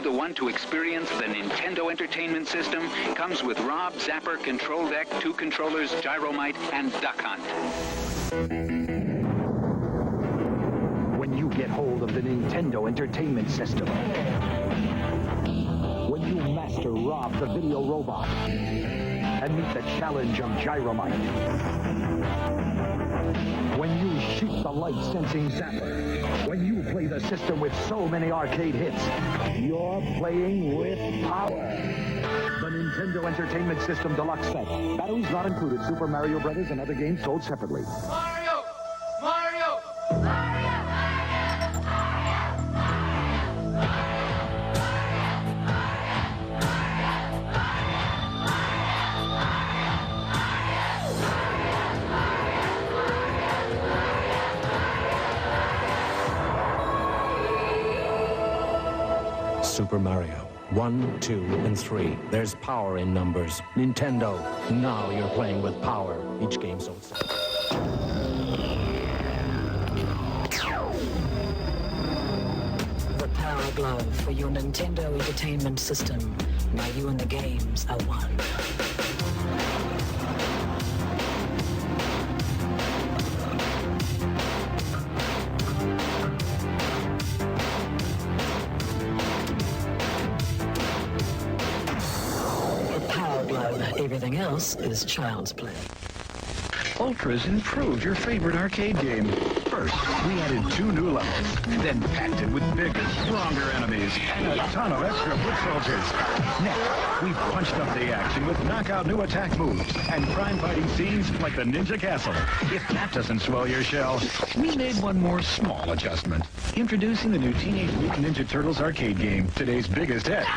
the one to experience the Nintendo Entertainment System? Comes with Rob, Zapper, Control Deck, 2 controllers, Gyromite, and Duck Hunt. When you get hold of the Nintendo Entertainment System, when you master Rob the video robot, and meet the challenge of Gyromite, when you shoot the light-sensing zapper, when you play the system with so many arcade hits, you're playing with power. The Nintendo Entertainment System Deluxe Set. Batteries not included. Super Mario Brothers and other games sold separately. Mario! Mario! Mario! Super Mario. 1, 2, and 3. There's power in numbers. Nintendo, now you're playing with power. Each game sold separately. The Power Glove for your Nintendo Entertainment System. Now you and the games are one. The Power Glove. Everything else is child's play. Ultra's improved your favorite arcade game. First, we added 2 new levels, then packed it with bigger, stronger enemies and a ton of extra foot soldiers. Next, we punched up the action with knockout new attack moves and crime fighting scenes like the Ninja Castle. If that doesn't swell your shell, we made one more small adjustment. Introducing the new Teenage Mutant Ninja Turtles arcade game, today's biggest hit.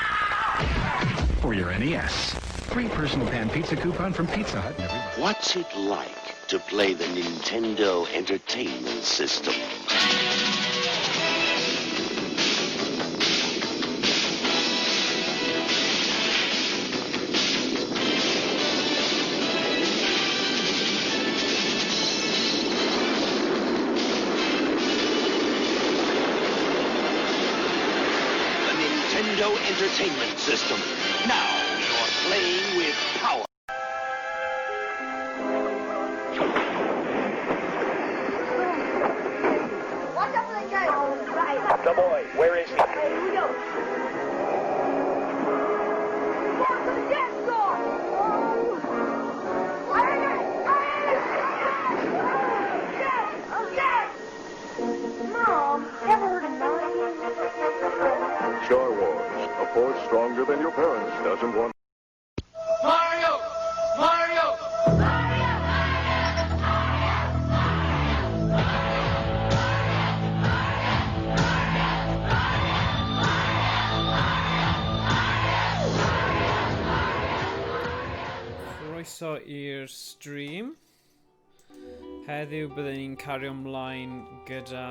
For your NES. Free personal pan pizza coupon from Pizza Hut. Everybody. What's it like to play the Nintendo Entertainment System? The Nintendo Entertainment System. Now you're playing with power. Watch out for the guy. Right. The boy, where is he? Here we go. Down to the dance floor. Oh. Yes! Yes! Mom, ever heard of 9? Star Wars, a force stronger than your parents doesn't want. Mario! Mario! Croeso i'r stream. Heddiw byddwn ni'n cario ymlaen gyda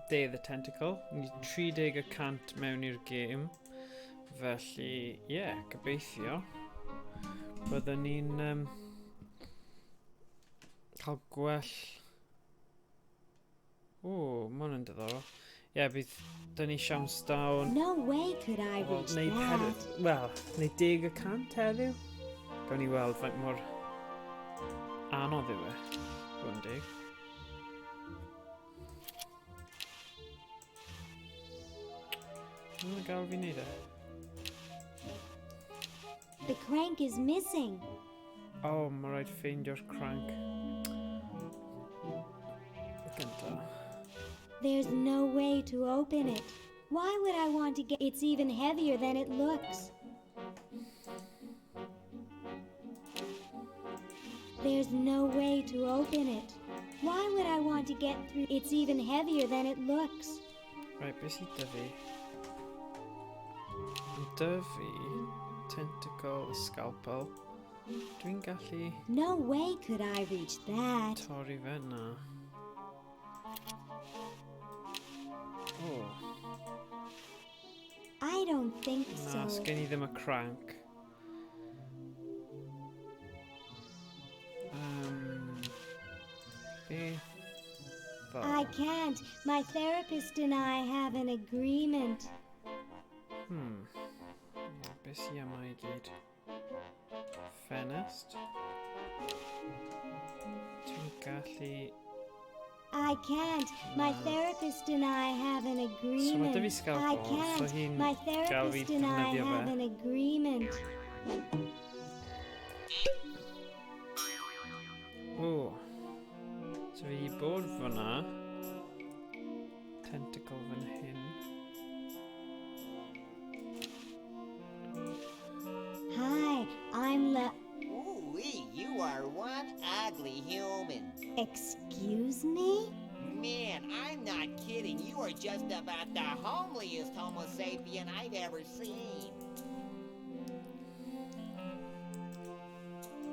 Day of the Tentacle. Ni 30% mewn i'r gêm. Felly, ie, yeah, gobeithio byddwn ni'n cael gwell... O, ma' hwn yn diddorol. Ie, yeah, bydd dyn ni siawns da o... No way could I Wel, reach neu that. wel, neu 10% heddiw. Gawn ni weld faint mor anodd yw e. Fod yn deg. Mae'n gael fi wneud e. The crank is missing. O, oh, mae rhaid ffeindio'r crank. Gynta. There's no way to open it. Why would I want to get... It's even heavier than it looks. There's no way to open it. Why would I want to get through... It's even heavier than it looks. Right, beth sydd 'da fi? 'Da fi tentacle scalpel. Dwi'n gallu No way could I reach that. torri fe na. Oh, I don't think na, so. sgen i ddim y crank. Beth fel? I can't. My therapist and I have an agreement. Beth sy'n yma i gyd? Ffenest. Dwi'n gallu... I can't. My therapist and I have an agreement. So mae fi I can't. So My therapist and I have an agreement. O. So fi bod fyna. Tentacle fan hyn. Hi, I'm Le... Ooh-wee, you are one ugly human. Excuse me? Man, I'm not kidding. You are just about the homeliest Homo sapien I've ever seen.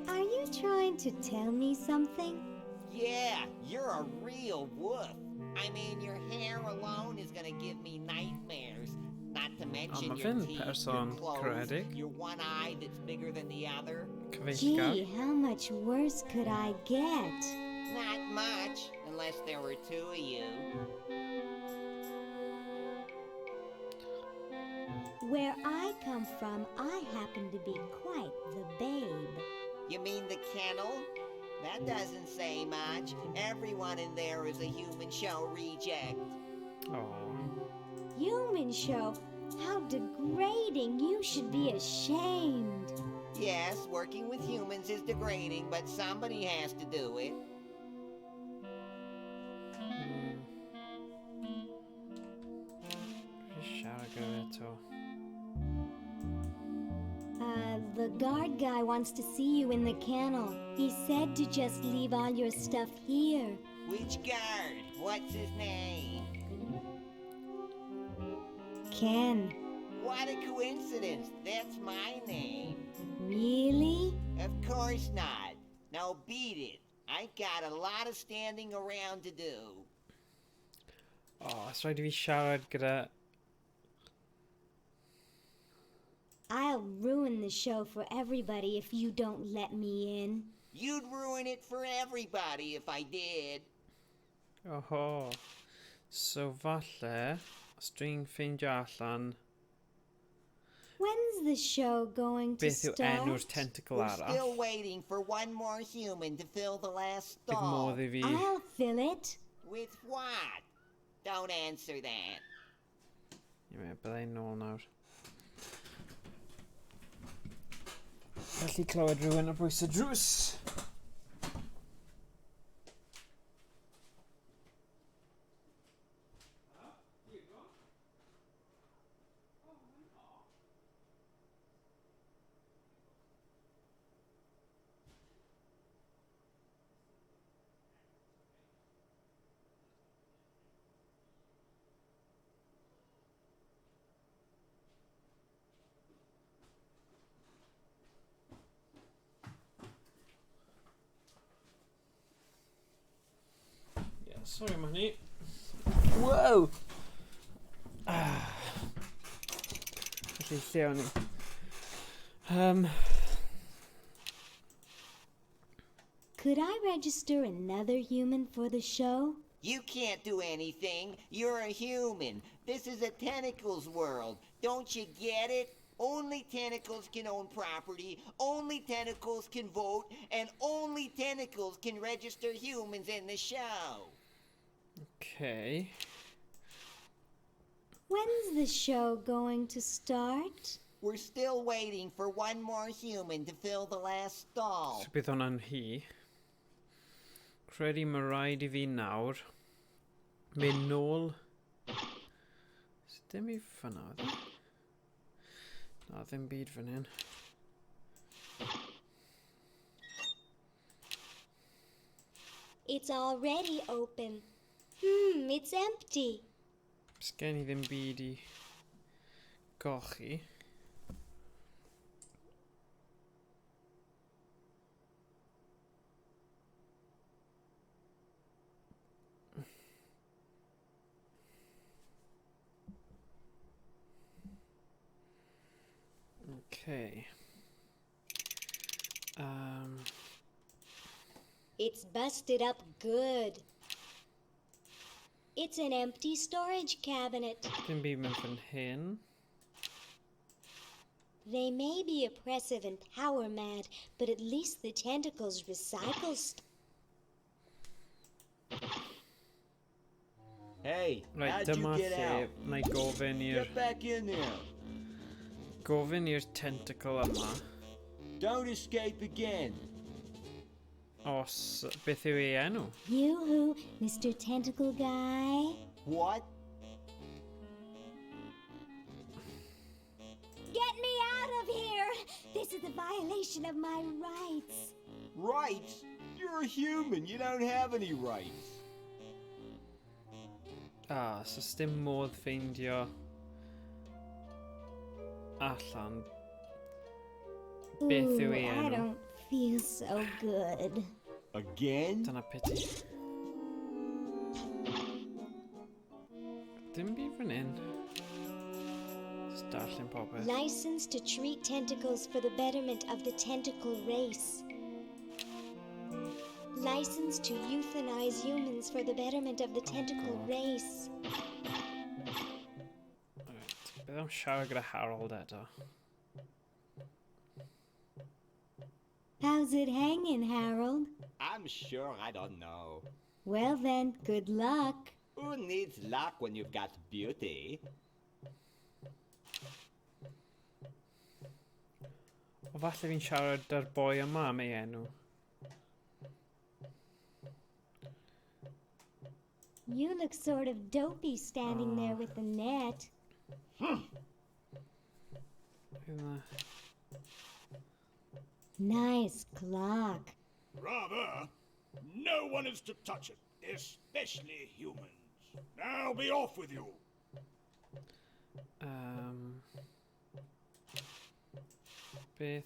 Are you trying to tell me something? Yeah, you're a real woof. I mean, your hair alone is gonna give me nightmares. Not to mention ma your fe'n teeth, your person clothes, caredig. your one eye that's bigger than the other. Cyfeillgar. Gee, how much worse could I get? Not much, unless there were two of you. Where I come from, I happen to be quite the babe. You mean the kennel? That doesn't say much. Everyone in there is a human show reject. Oh. Human show? How degrading! You should be ashamed. Yes, working with humans is degrading, but somebody has to do it. Fi siarad gyda fe eto. The guard guy wants to see you in the kennel. He said to just leave all your stuff here. Which guard? What's his name? Ken. What a coincidence. That's my name. Really? Of course not. Now beat it. I got a lot of standing around to do. Oh, os rhaid i fi siarad gyda... I'll ruin the show for everybody if you don't let me in. You'd ruin it for everybody if I did. Oho. So falle, os dwi'n ffeindio allan When's the show going to beth yw enw'r start? tentacle We're arall, still waiting for one more human to fill the last bydd stall. modd i fi... I'll fill it. With what? Don't answer that. Ie, byddai'n nôl nawr. Gallu clywed rhywun ar bwys y drws. Yeah, sorry am hynny. Wow! Ah. Felly, lle o'n i? Could I register another human for the show? You can't do anything. You're a human. This is a tentacles world. Don't you get it? Only tentacles can own property, only tentacles can vote, and only tentacles can register humans in the show. Okay. When's the show going to start? We're still waiting for one more human to fill the last stall. So bydd hwnna'n hi. Credu mae rhaid i fi nawr mynd nôl. So dim i fyna, oedd e? Na, ddim byd fan hyn. It's already open. It's empty. Sgen i ddim byd i golchi. Okay. It's busted up good. It's an empty storage cabinet. Dim byd mewn fan hyn. They may be oppressive and power mad, but at least the tentacles recycle Hey, Right, how'd you dyma get lle out? na i gofyn i'r... Get back in there. Gofyn i'r tentacle yma Don't escape again. os beth yw ei enw. Yoo-hoo, Mr. Tentacle Guy. What? Get me out of here! This is a violation of my rights. Rights? You're a human. You don't have any rights. Ah, so sdim modd ffeindio allan beth yw Ooh, ei I enw. don't feel so good. Again? Dyna pity. Dim byd fan hyn. Just darllen popeth. License to treat tentacles for the betterment of the tentacle race. License to euthanize humans for the betterment of the tentacle God. race. Right, beth am siarad gyda Harold eto? How's it hanging, Harold? I'm sure I don't know. Well then, good luck. Who needs luck when you've got beauty? O falle fi'n siarad â'r boi yma am ei enw. You look sort of dopey standing there with the net. Yna. Nice clock. Rather. No one is to touch it, especially humans. Now be off with you. Beth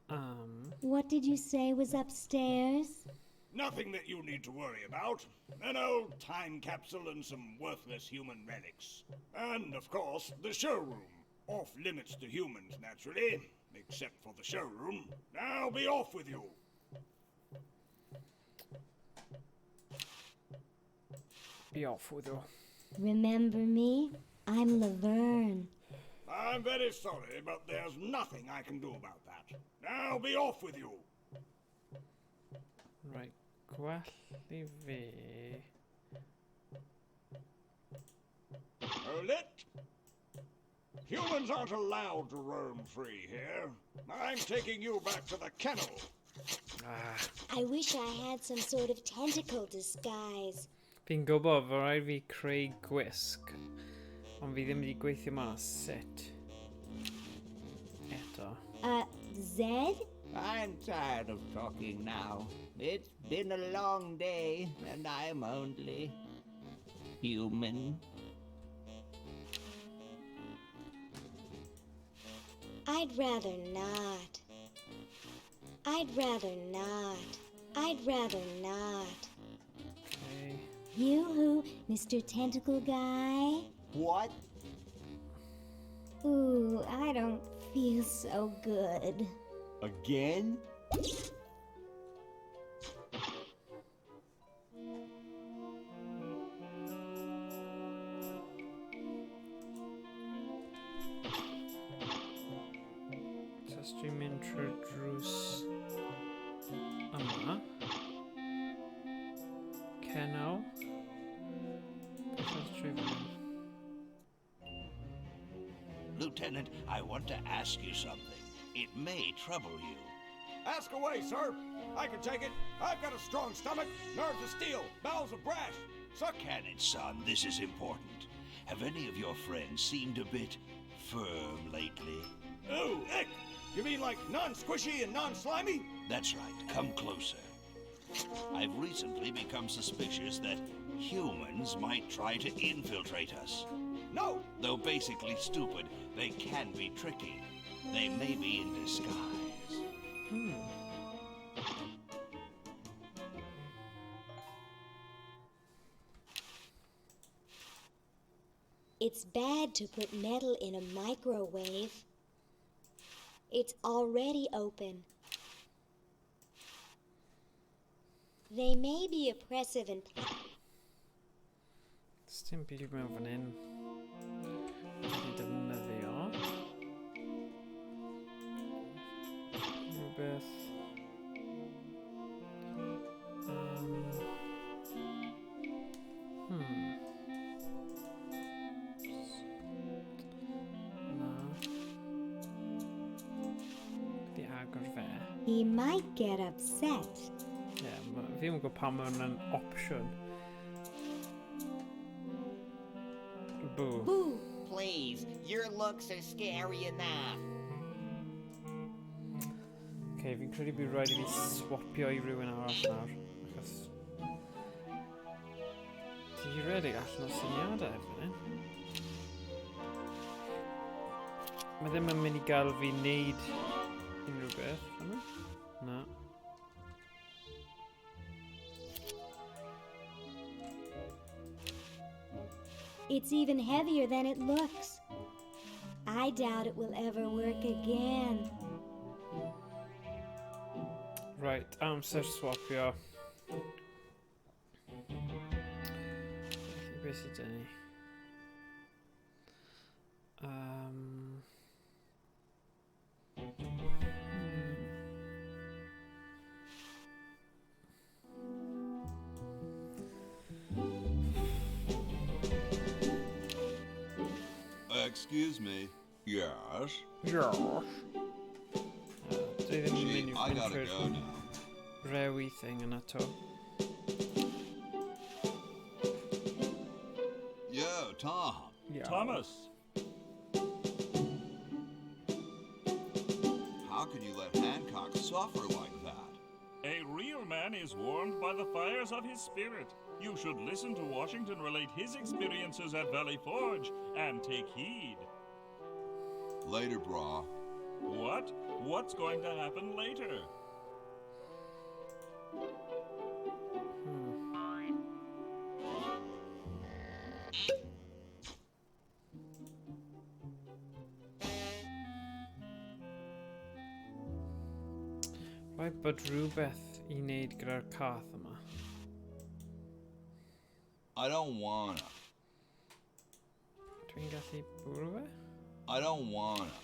am... What did you say was upstairs? Nothing that you need to worry about. An old time capsule and some worthless human relics. And, of course, the showroom. Off limits to humans, naturally. Except for the showroom. Now be off with you. Be off with you. Remember me? I'm Laverne. I'm very sorry, but there's nothing I can do about that. Now be off with you. Right, gwell i fi... Hold it. Humans aren't allowed to roam free here. I'm taking you back to the kennel. Ah, I wish I had some sort of tentacle disguise. Fi'n gwybod fod rhaid fi creu gwisg, ond fi ddim wedi gweithio mas sut. Eto. Zed? I'm tired of talking now. It's been a long day, and I'm only human. I'd rather not. I'd rather not. I'd rather not. Okay. Yoo-hoo, Mr. Tentacle Guy. What? Ooh, I don't feel so good. Again? So os dwi'n mynd trwy'r drws yma. Kennel. Beth oedd trwy fan hyn? Lieutenant, I want to ask you something. It may trouble you. Ask away, sir. I can take it. I've got a strong stomach, nerves of steel, bowels of brass. Suck. Can it, son? This is important. Have any of your friends seemed a bit firm lately? Ooh, ick. You mean like non-squishy and non-slimy? That's right. Come closer. I've recently become suspicious that humans might try to infiltrate us. No. Though basically stupid, they can be tricky. They may be in disguise. It's bad to put metal in a microwave. It's already open. They may be oppressive and Dim byd mewn fan hyn. Wedi defnyddio. agor fe. He might get upset. Ie, yeah, fi ddim yn gwybod pam mae hwnna'n opsiwn. Boo. Boo! Please, your looks are scary enough. Okay, fi'n credu bydd rhaid i fi swapio i rhywun arall nawr. Achos... Ti di redeg allan o syniadau erbyn hyn. Mae ddim yn mynd i gael fi wneud unrhyw beth. Yma? Na. It's even heavier than it looks. I doubt it will ever work again. Right, amser swapio. Felly beth sydd dyn ni? Excuse me. Yes? Yes. Dwi ddim yn Gee, mynd i I fynd gotta trwy'r go now. rewi thing yna to. Yo, Tom. Yeah. Thomas. How can you let Hancock suffer like that? A real man is warmed by the fires of his spirit. You should listen to Washington relate his experiences at Valley Forge and take heed. Later, brah. What? What's going to happen later? Rhaid bod rhywbeth i wneud gyda'r cath yma. I don't wanna. Dwi'n gallu bwrw fe? I don't wanna.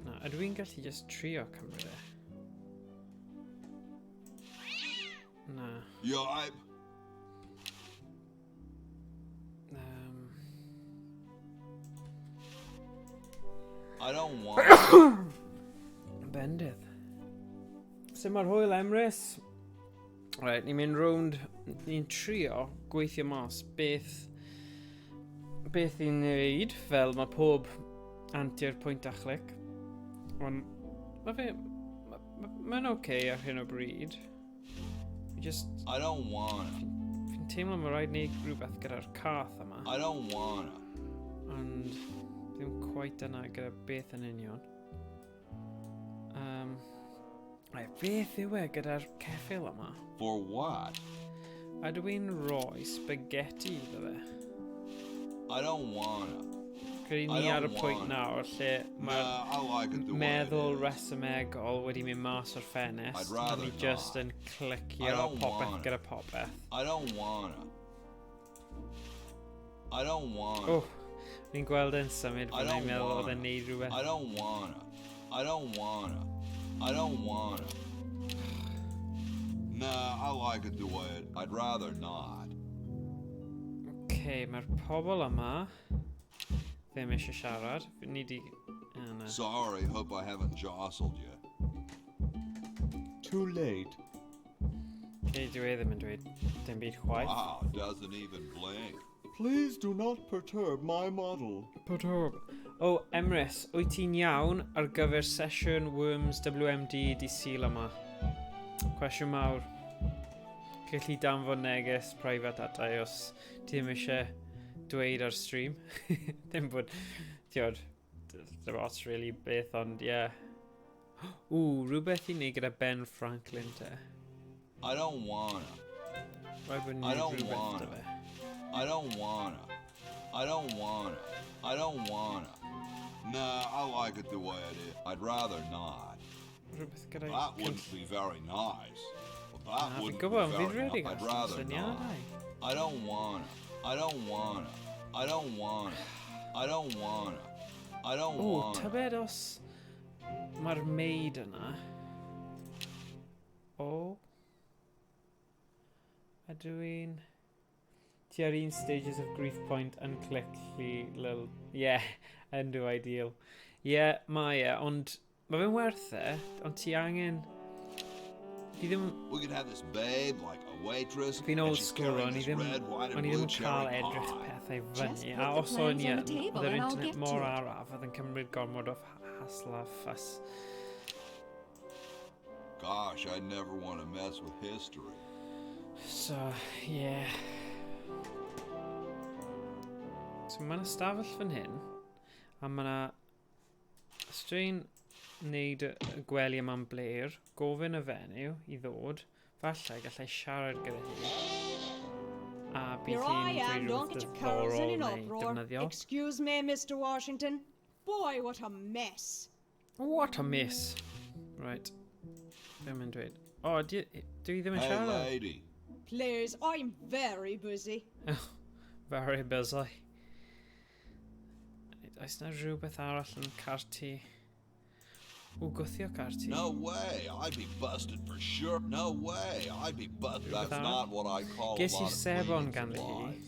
Na, ydw i'n gallu just trio cymryd e? Na. Yo, I. I don't wanna. Bendydd. Sut mae'r hwyl, Emrys? Right, ni'n mynd rownd, ni'n trio gweithio mas beth beth i'n neud, fel mae pob anti'r pwynt a chlic. Ond mae fe, mae'n oce okay ar hyn o bryd. Fi just... I don't wanna. Fi'n teimlo mae rhaid neud rhywbeth gyda'r cath yma. I don't wanna. Ond ddim quite yna gyda beth yn union. Right, beth yw e gyda'r ceffyl yma? For what? A dw i'n rhoi spaghetti iddo fe? I don't wanna. Credu I ni ar y don't pwynt wanna. nawr lle mae'r Nah, I like it the way it meddwl is. resymegol wedi mynd mas o'r ffenest. I'd rather a ni just not. yn I clicio don't popeth wanna. gyda popeth. I don't wanna. I don't wanna. Oh, ni'n gweld e'n symud I fan i'n don't meddwl oedd wanna. e'n neud rhywbeth. I don't wanna. I don't wanna. I don't wanna. Nah, I like it the way it. I'd rather not. Okay, mae'r pobl yma ddim eisiau siarad. Ni di... Oh, na. Sorry, hope I haven't jostled you. Too late. Okay, dwi e ddim yn dweud dim byd chwaith. Wow, doesn't even blink. Please do not perturb my model. Perturb. O, oh, Emrys, wyt ti'n iawn ar gyfer sesiwn Worms WMD di Sul yma? Cwestiwn mawr. Gallu danfon neges private ata i os ti ddim eisiau dweud ar stream. Ddim bod, tiod, ddim ots really beth, ond ie. Yeah. Ww, rhywbeth i wneud gyda Ben Franklin te. I don't wanna. Rhaid bod I ni'n don't rhywbeth wanna. dy fe. I don't wanna. I don't wanna. I don't wanna. Nah, I like it the way it is. I'd rather not. Rhywbeth gyda... That wouldn't be very nice. Well, that Na, fi'n wouldn't be gwybod, fi'n very rhedeg nice. I'd allan o rather not. syniadau. I don't wanna. I don't wanna. I don't wanna. I don't wanna. I don't O, wanna. tybed os mae'r maid yna. O. Ydw i'n... Ti ar un stages of grief point and click lli lil... Yeah, endo ideal. Yeah, mae e, ond... Mae fe'n werth e, ond ti angen... Fi ddim... We could have this babe like a waitress. Fi'n and old she's school, carrying o'n i this ddim, red, white, and o'n i blue ddim yn cael cherry edrych pie. pethau Just fyny. put A the os o'n plans i on yn, the table oedd yr and I'll internet get to mor it. araf, oedd yn cymryd gormod o hassle a fuss. Gosh, I'd never want to mess with history. So, yeah. So mae yna stafell fan hyn, a mae yna... Os dwi'n neud y gwely yma'n bler, gofyn y fenyw i ddod, falle gallai siarad gyda hi. A bydd Here I hi'n am. dweud Don't rhywbeth get your curls diddorol in an neu uproar. defnyddiol. Excuse me, Mr. Washington. Boy, what a mess. What a mess. Right. Be mae'n dweud? O, oh, dwi ddim yn Hey, siarad. lady. Please, I'm very busy. Very busy. Oes na rhywbeth arall yn carti? O, gwthio carti. No way, I'd be busted for sure. No way, I'd be busted. Rhywbeth That's arall? not what I call a Ges i lot of sebon cleaning ganddi hi. supplies.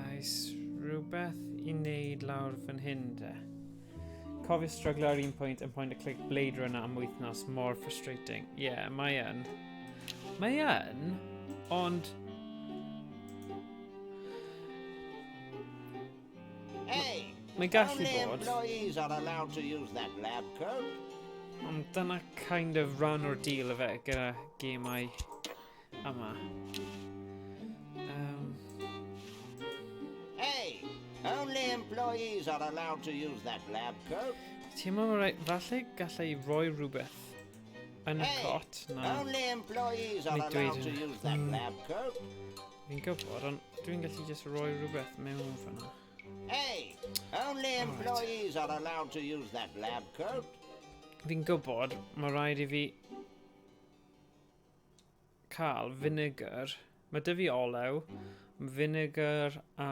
Oes rhywbeth i wneud lawr fan hyn de? Cofio stryglo ar un pwynt yn point a click Blade Runner am wythnos, mor frustrating. Ie, yeah, mae yn. Mae yn, ond Hey! Mae'n gallu only bod. employees are allowed to use that lab coat. Ond dyna kind of rhan o'r deal y fe gyda gemau yma. Hey! Only employees are allowed to use that lab coat. Teimlo mae rhaid, falle gallai roi rhywbeth yn y Hey! cot. Na, Only employees are Nid dweud allowed to hynna. use that lab coat. Fi'n gwybod, ond dwi'n gallu just roi rhywbeth mewn fyna. Hey! Only employees are allowed to use that lab coat. Fi'n gwybod, mae rhaid i fi cael vinegar. Mae dy fi olew, vinegar a...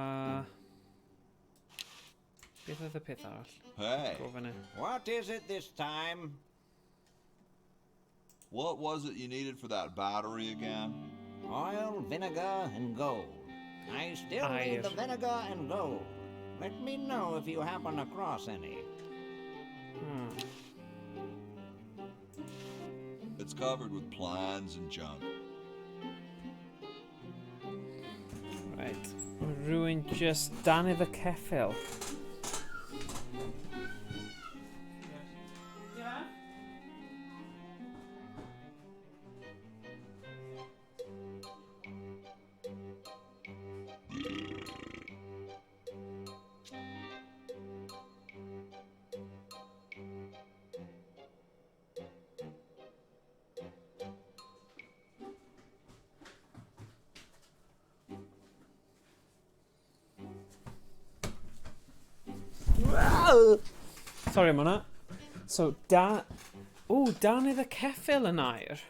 Beth oedd y peth arall? Hey. Gofyn e. What is it this time? What was it you needed for that battery again? Oil, vinegar, and gold. I still need the Air. vinegar and gold. Let me know if you happen across any. It's covered with plans and junk. Right. Mae rhywun just dan iddo ceffyl. Sorry am hwnna. So, da... O, dan iddo ceffyl yn air.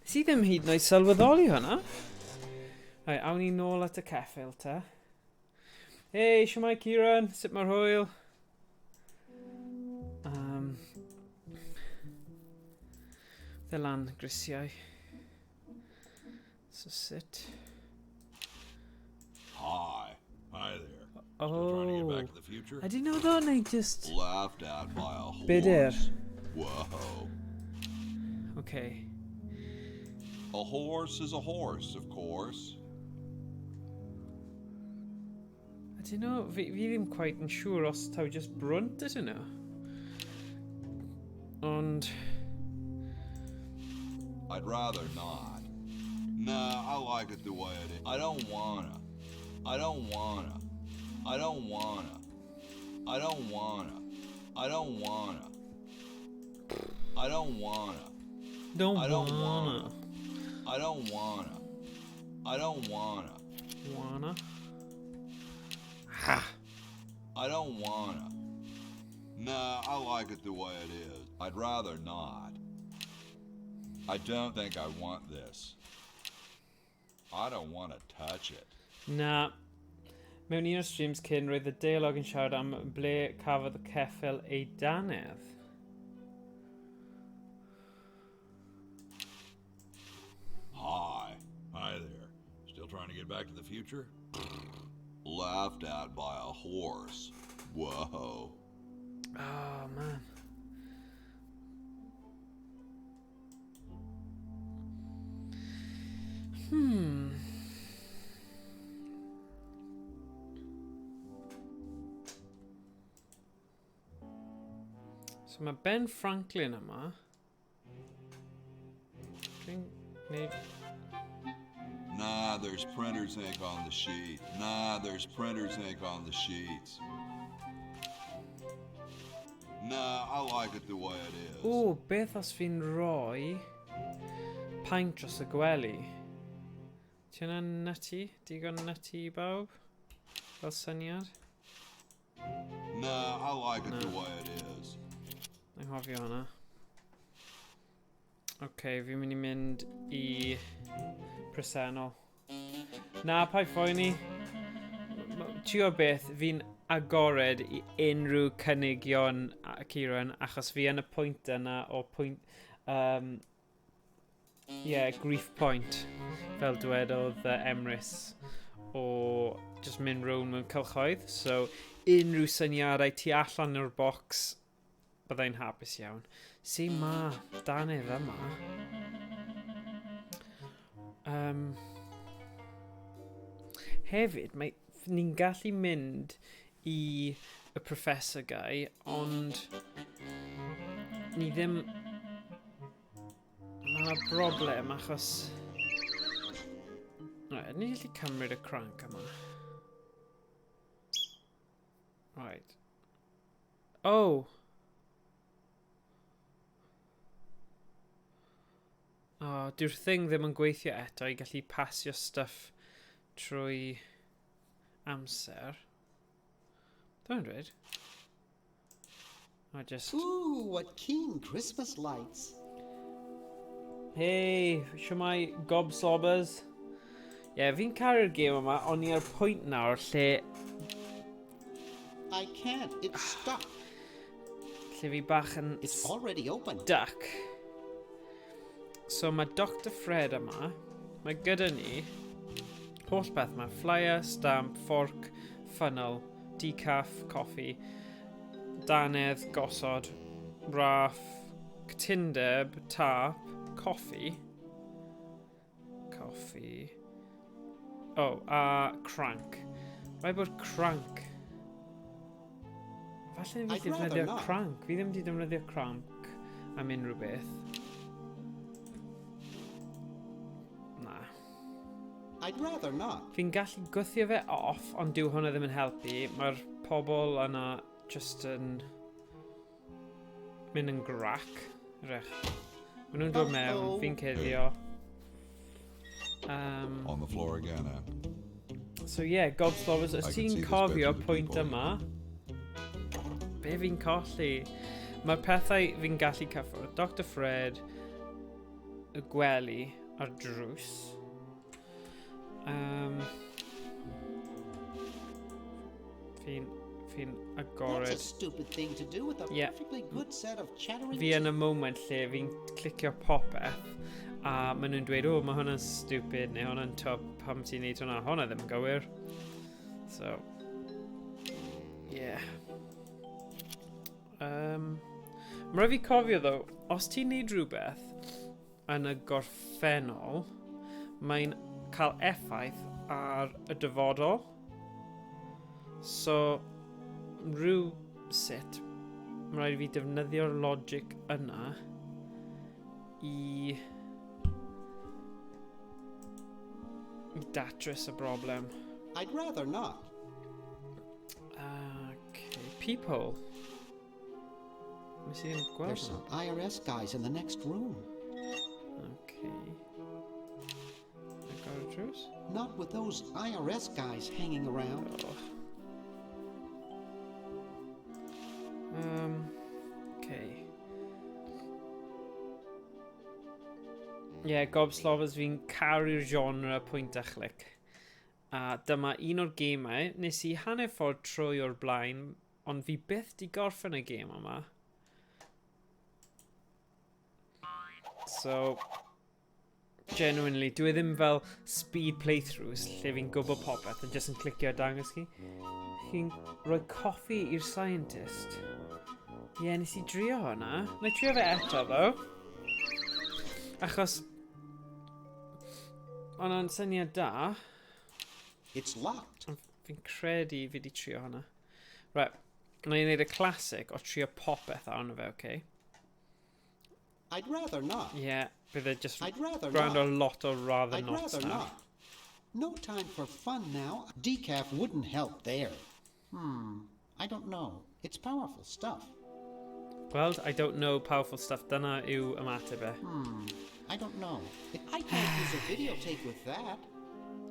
Nes i ddim hyd yn oed sylweddoli hwnna. Right, awn ni nôl at y ceffyl te. Hey, siwmai Kieran, sut mae'r hwyl? Dde lan grisiau. So sit. Hi. Hi there. Oh. Still trying to get back to the future? I didn't know that, neu just... Laughed at by a horse. Bitter. Whoa. Okay. A horse is a horse, of course. I don't know, fi ddim quite yn siŵr os taw just brwnt ydyn nhw. Ond... I'd rather not. Nah, I like it the way it is. I don't wanna. I don't wanna. I don't wanna. I don't wanna. I don't wanna. I don't wanna. Don't I don't wanna. wanna. I don't wanna. I don't wanna. Wanna. Ha! I don't wanna. Nah, I like it the way it is. I'd rather not. I don't think I want this. I don't want to touch it. Na. Mewn un o'r streams cyn, roedd y dialog yn siarad am ble cafodd y ceffyl ei dannedd. Hi. Hi there. Still trying to get back to the future? Laughed at by a horse. Whoa. Oh, man. So mae Ben Franklin yma. Dwi'n gwneud... Nah, there's printer's ink on the sheet. Nah, there's printer's ink on the sheets. Nah, I like it the way it is. O, beth os fi'n rhoi paint dros y gwely? Ti hwnna'n nutty? Digon nutty i bawb? Fel syniad? Nah, I like it the Na. way it is. Anghofio hwnna. Oce, okay, fi'n mynd i mynd i presennol. Na, paid phoeni. Ti o beth, fi'n agored i unrhyw cynigion, Kieran, achos fi yn y pwynt yna o pwynt... Yeah, grief point, fel dwedodd Emrys, o just mynd rown mewn cylchoedd. So, unrhyw syniadau tu allan o'r bocs, byddai'n hapus iawn. Si ma dannedd yma. Hefyd, mae, ni'n gallu mynd i y professor guy, ond ni ddim... Mae yna broblem achos... Right, ni'n gallu cymryd y crank yma. Right. Oh! Oh, dyw'r thing ddim yn gweithio eto i gallu pasio stuff trwy amser. Dwi'n dweud. I just... Ooh, what keen Christmas lights. Hey, siwmai gobslobbers. Ie, yeah, fi'n caru'r gêm yma, ond ni ar pwynt nawr lle... I can't, it's stuck. Lle fi bach yn... It's already open. Duck. So mae Dr Fred yma. Mae gyda ni holl beth yma. Flyer, stamp, fork, funnel, decaf, coffee, dannedd, gosod, raff, cytundeb, tap, coffee. Coffee. Oh, a crank. Rhaid bod crank. Falle fi I'd rather defnyddio not. crank. Fi ddim wedi defnyddio crank am unrhyw beth. Na. I'd rather not. Fi'n gallu gwthio fe off, ond dyw hwnna ddim yn helpu. Mae'r pobl yna just yn mynd yn grac. Rech. Maen nhw'n dod mewn, Uh-oh. fi'n cuddio. On the floor again, eh? So yeah, Gobslobbers, os I can ti'n see this cofio bedroom with pwynt people. yma, be fi'n colli? Mae'r pethau fi'n gallu cyffwrdd. Dr Fred, y gwely a'r drws. Fi'n That's a agored. stupid thing to do with a perfectly good set of chattering Fi yn y moment lle fi'n clicio popeth a maen nhw'n dweud, o, mae hwnna'n stupid neu hwnna'n top, pam ti'n neud hwnna, hwnna ddim yn gywir. So, yeah. Mae rhaid fi cofio ddo, os ti'n neud rhywbeth yn y gorffennol, mae'n cael effaith ar y dyfodol. So, rhyw sut, mae rhaid i fi defnyddio'r logic yna i datrys y broblem. I'd rather not. Okay, peephole. Nes i ddim gweld There's hwnna. some IRS guys in the next room. Okay. Agor y drws? Not with those IRS guys hanging around. Oh. Okay. Yeah, Gobslobbers, fi'n caru'r genre pwynt a chlic. A dyma un o'r gemau, nes i hanner ffordd trwy o'r blaen, ond fi byth di gorffen y gêm yma. So, Genuinely, dwi e ddim fel speed playthroughs lle fi'n gwybod popeth yn just yn clicio a dangos chi. Chi'n rhoi coffi i'r scientist. Ie, yeah, nes i drio hwnna. Na i trio fe eto, ddo. Achos... Hwnna'n syniad da. It's locked. Ond fi'n credu fi di trio hwnna. Right, na i wneud y classic o trio popeth arno fe, oce? Okay? I'd rather not. Yeah, bydd e just I'd rather round not. a lot o rather I'd not rather now. not. No time for fun now. Decaf wouldn't help there. I don't know. It's powerful stuff. Gweld, I don't know powerful stuff. Dyna yw ymateb e. I don't know. I can't use a videotape with that.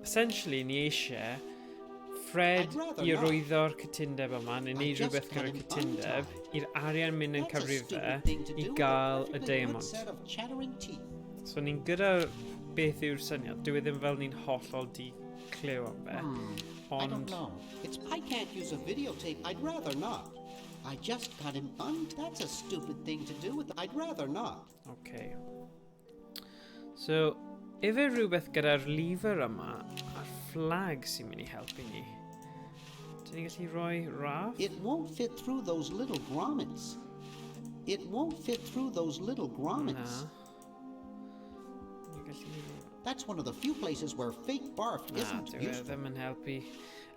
Essentially, ni eisiau Fred I'd rather i not. arwyddo'r cytundeb yma, neu I wneud just rhywbeth got gyda'r him cytundeb, untied. i'r arian mynd yn That's a cyfrif fe stupid thing to i do with a gael y perfectly good diamond. set of chattering teeth. So ni'n gyda beth yw'r syniad. Dwi e ddim fel ni'n hollol di clyw am fe. I don't Ond, know. It's I can't use a videotape. I'd rather not. I just got him That's a stupid thing to do with. I'd rather not. okay. So, efe rhywbeth gyda'r lever yma a'r flag sy'n mynd i helpu ni? Dyn ni'n gallu rhoi raff? It won't fit through those little grommets. It won't fit through those little grommets. Na. Ni'n gallu... That's one of the few places where fake barf Na, isn't dyw e useful. ddim yn helpu.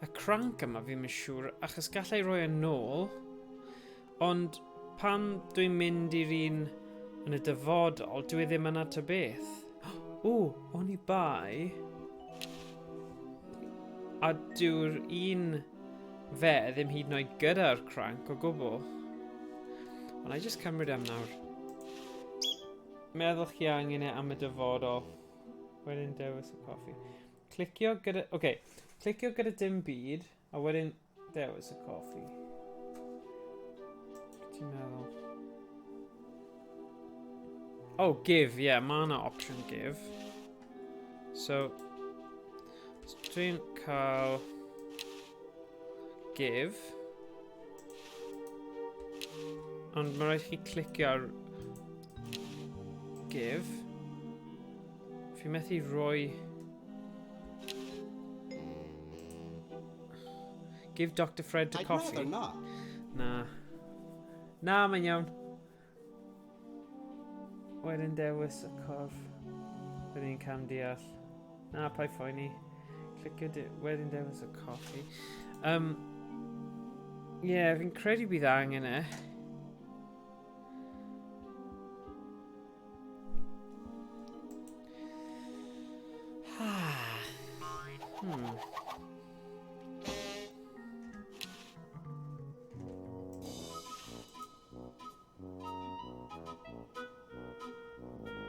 Y crank yma fi'n siŵr, achos gallai roi yn nôl, ond pan dwi'n mynd i'r un yn y dyfodol, dwi ddim yna ta beth. O, o'n i bai. A dyw'r un fe ddim hyd yn oed gyda'r crank o gwbl. Ond I just cymryd am nawr. Meddwl chi angen e am y dyfodol. Wedyn dewis y coffi. Clicio gyda... Oce, okay. Clicio gyda dim byd, a wedyn dewis y coffi. Be ti'n meddwl? Oh, give, yeah, mae yna option give. So, so dwi'n cael give. Ond mae rhaid chi clicio ar give. Fi methu rhoi... Give Dr Fred to I'd coffee. rather not. Na. Na, mae'n iawn. Wedyn dewis y corff. Wedyn cam deall. Na, pa'i phoeni. Clicio wedyn dewis y coffi. Ie, yeah, fi'n credu bydd angen e.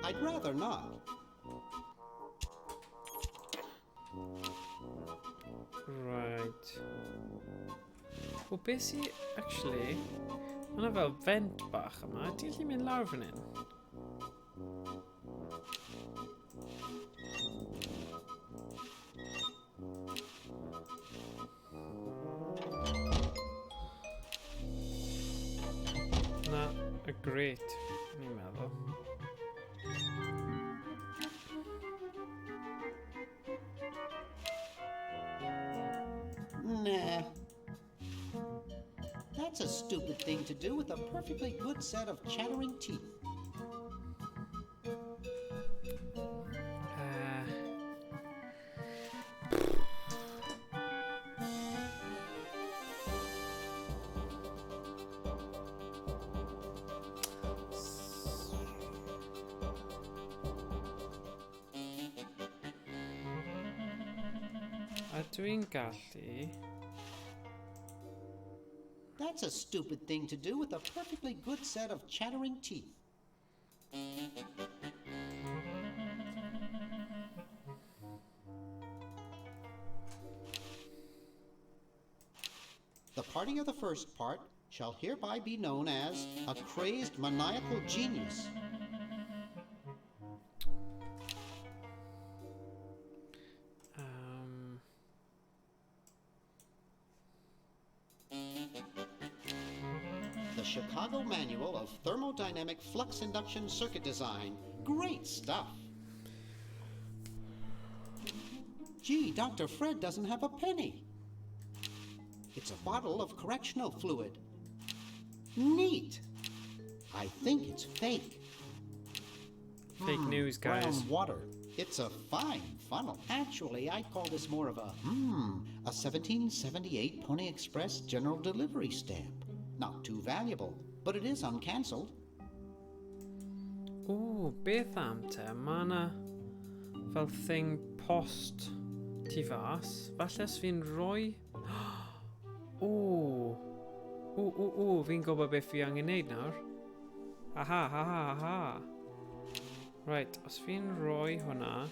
I'd rather not. Right. Wel, beth sy... Actually, mae yna fel vent bach yma. Ti'n gallu mynd lawr fan hyn? Na, y great, ni'n meddwl. Nah. That's a stupid thing to do with a perfectly good set of chattering teeth. A dwi'n gallu... That's a stupid thing to do with a perfectly good set of chattering teeth. The party of the first part shall hereby be known as a crazed maniacal genius. The Chicago Manual of Thermodynamic Flux Induction Circuit Design. Great stuff. Gee, Dr. Fred doesn't have a penny. It's a bottle of correctional fluid. Neat. I think it's fake. Fake news, guys. Brown water. It's a fine funnel. Actually, I'd call this more of a, a 1778 Pony Express General Delivery stamp. Not too valuable, but it is uncancelled. O, beth am te? Mae yna fel thing post tu fas. Falle os fi'n rhoi... O! O, o, o, fi'n gwybod beth fi angen neud nawr. Aha, ha, ha, ha. Right, os fi'n rhoi hwnna...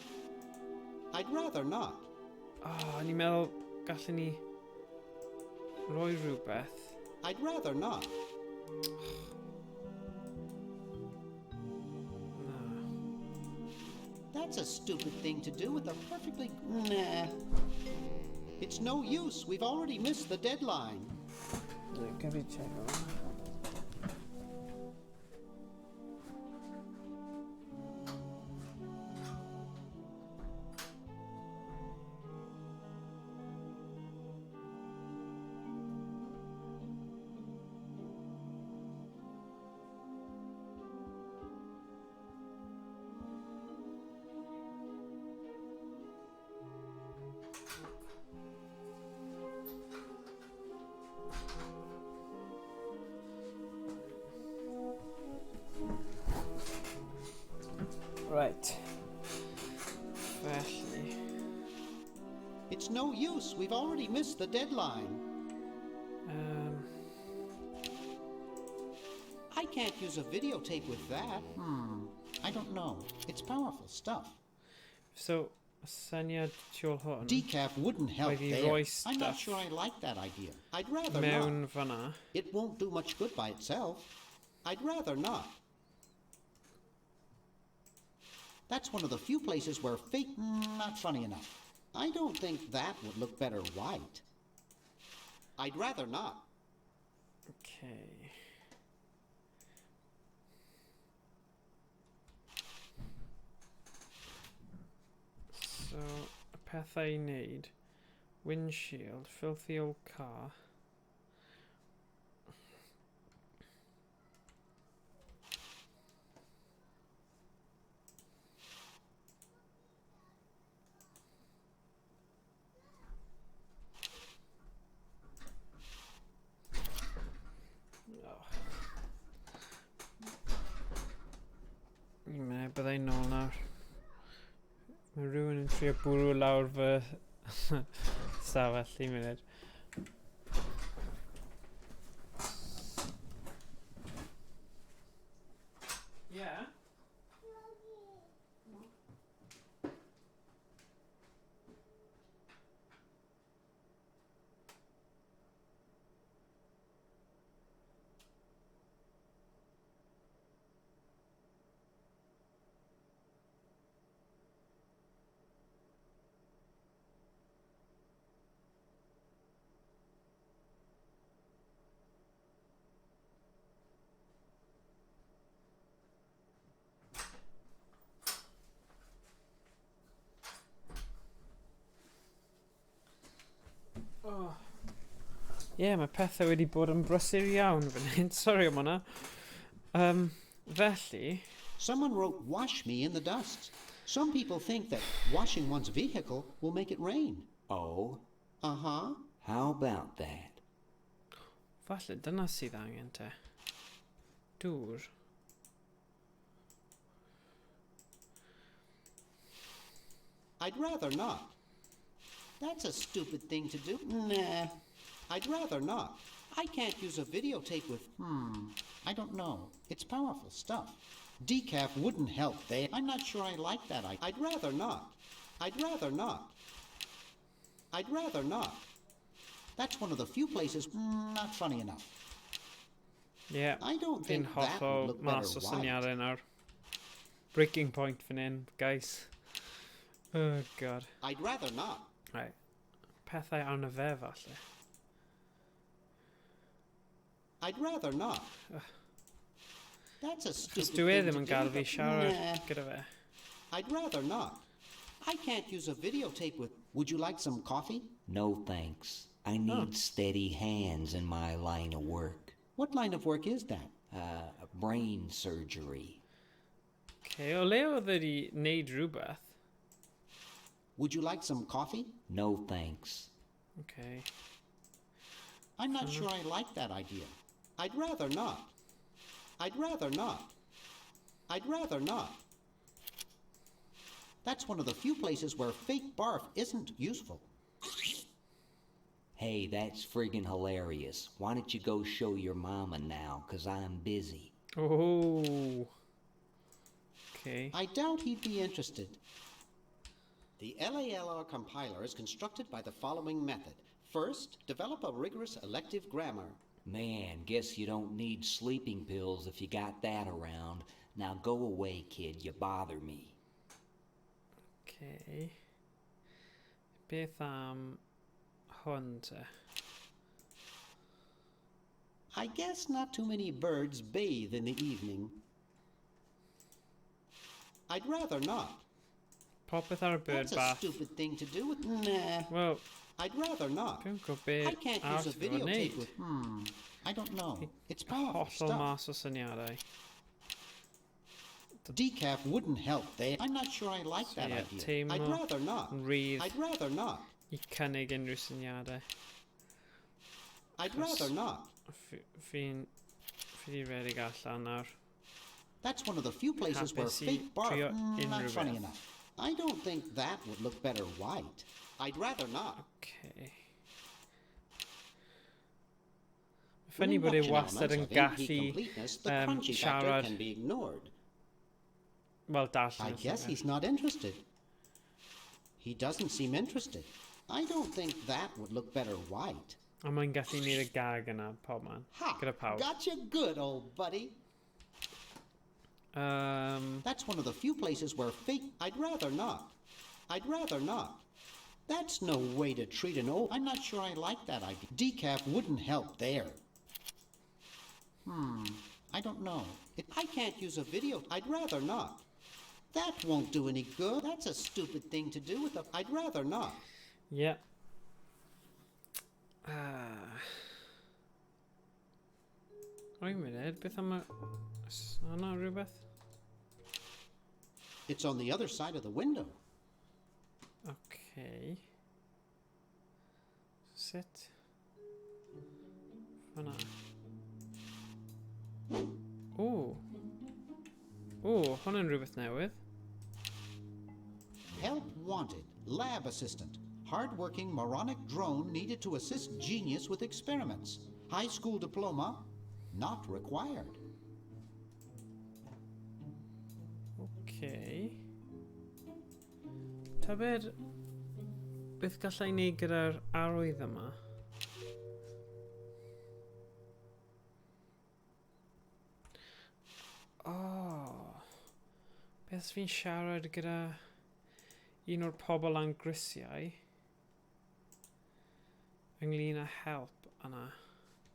I'd rather not. Oh, ni'n meddwl gallwn ni rhoi rhywbeth. I'd rather not. Na. That's a stupid thing to do with a perfectly. Nah. It's no use. We've already missed the deadline. Gad fi check hwnna. Right. Felly... It's no use. We've already missed the deadline. I can't use a videotape with that. I don't know. It's powerful stuff. So, syniad tu ôl hwn... Decaf wouldn't help Oedd i there. roi I'm not stuff sure I like that idea. I'd rather mewn not. fan'na. It won't do much good by itself. I'd rather not. That's one of the few places where fake... Not funny enough. I don't think that would look better white. I'd rather not. Okay. So, y pethau i wneud. Windshield, filthy old car. Un munud, bydda i'n nôl nawr. Mae rhywun yn trio bwrw lawr fy stafell, un munud. Yeah. Oh. Ie, yeah, mae pethau wedi bod yn brysur iawn fan hyn. Sorry am hwnna. Felly... Someone wrote wash me in the dust. Some people think that washing one's vehicle will make it rain. Oh? Uh-huh. How about that? Falle dyna sydd angen te. Dŵr. I'd rather not. That's a stupid thing to do. Nah. I'd rather not. I can't use a videotape with... I don't know. It's powerful stuff. Decaf wouldn't help there. I'm not sure I like that. I'd rather not. I'd rather not. I'd rather not. That's one of the few places... Not funny enough. Yeah. I don't Fi'n think that would hollol look better mas o white. syniadau nawr. Breaking point fan hyn, guys. Oh, God. I'd rather not. Right. Pethau arno fe, falle. I'd rather not. That's a Achos stupid dwi e thing ddim to yn do gael with fi a siarad Nah. gyda fe. I'd rather not. I can't use a videotape with. Would you like some coffee? No thanks. I need steady hands in my line of work. What line of work is that? Brain surgery. Okay, o le oedd wedi wneud rhywbeth. Would you like some coffee? No thanks. Okay. I'm not sure I like that idea. I'd rather not. I'd rather not. I'd rather not. That's one of the few places where fake barf isn't useful. Hey, that's friggin' hilarious. Why don't you go show your mama now, 'cause I'm busy. Oh. Okay. I doubt he'd be interested. The LALR compiler is constructed by the following method. First, develop a rigorous elective grammar. Man, guess you don't need sleeping pills if you got that around. Now go away, kid, you bother me. Okay. Beth am hwn te? I guess not too many birds bathe in the evening. I'd rather not. Popeth ar y bird That's a bath. stupid thing to do with. Nah. Wel, I'd rather not. Dwi'n gwybod be I can't use a arall fi fod videotape wneud. with. I don't know. It's powerful Hollol stuff. mas o syniadau. Decaf wouldn't help there. I'm not sure I like that yeah, idea. teimlo I'd rather not. yn rhydd I'd rather not. i cynnig unrhyw syniadau. I'd Achos rather not. Fi'n... Fi di redeg allan nawr. That's one of the few places where Hapus i fake barf. trio Not unrhyw funny beth. enough. I don't think that would look better white. I'd rather not. Okay. Funny bod e Induction wastad yn elements of NP gallu completeness, the crunchy factor siarad... can be ignored. Wel, darllen I y guess llyfr. he's not interested. He doesn't seem interested. I don't think that would look better white. A mae'n gallu neud y gag yna, pob man. Ha! Gyda pawb. Gotcha good, old buddy. That's one of the few places where fake... I'd rather not. I'd rather not. That's no way to treat an old... I'm not sure I like that idea. Decaf wouldn't help there. I don't know. I can't use a video. I'd rather not. That won't do any good. That's a stupid thing to do with a... I'd rather not. Yeah. Wait a minute, beth am y... Oes yna rhywbeth? It's on the other side of the window. Okay. Sut? Fyna. O! O, hwn yn rhywbeth newydd. Help wanted. Lab assistant. Hard-working moronic drone needed to assist genius with experiments. High school diploma not required. Okay. Tybed, beth gallai wneud gyda'r arwydd yma? Oh. Beth fi'n siarad gyda un o'r pobl am grisiau ynglyn â help yna.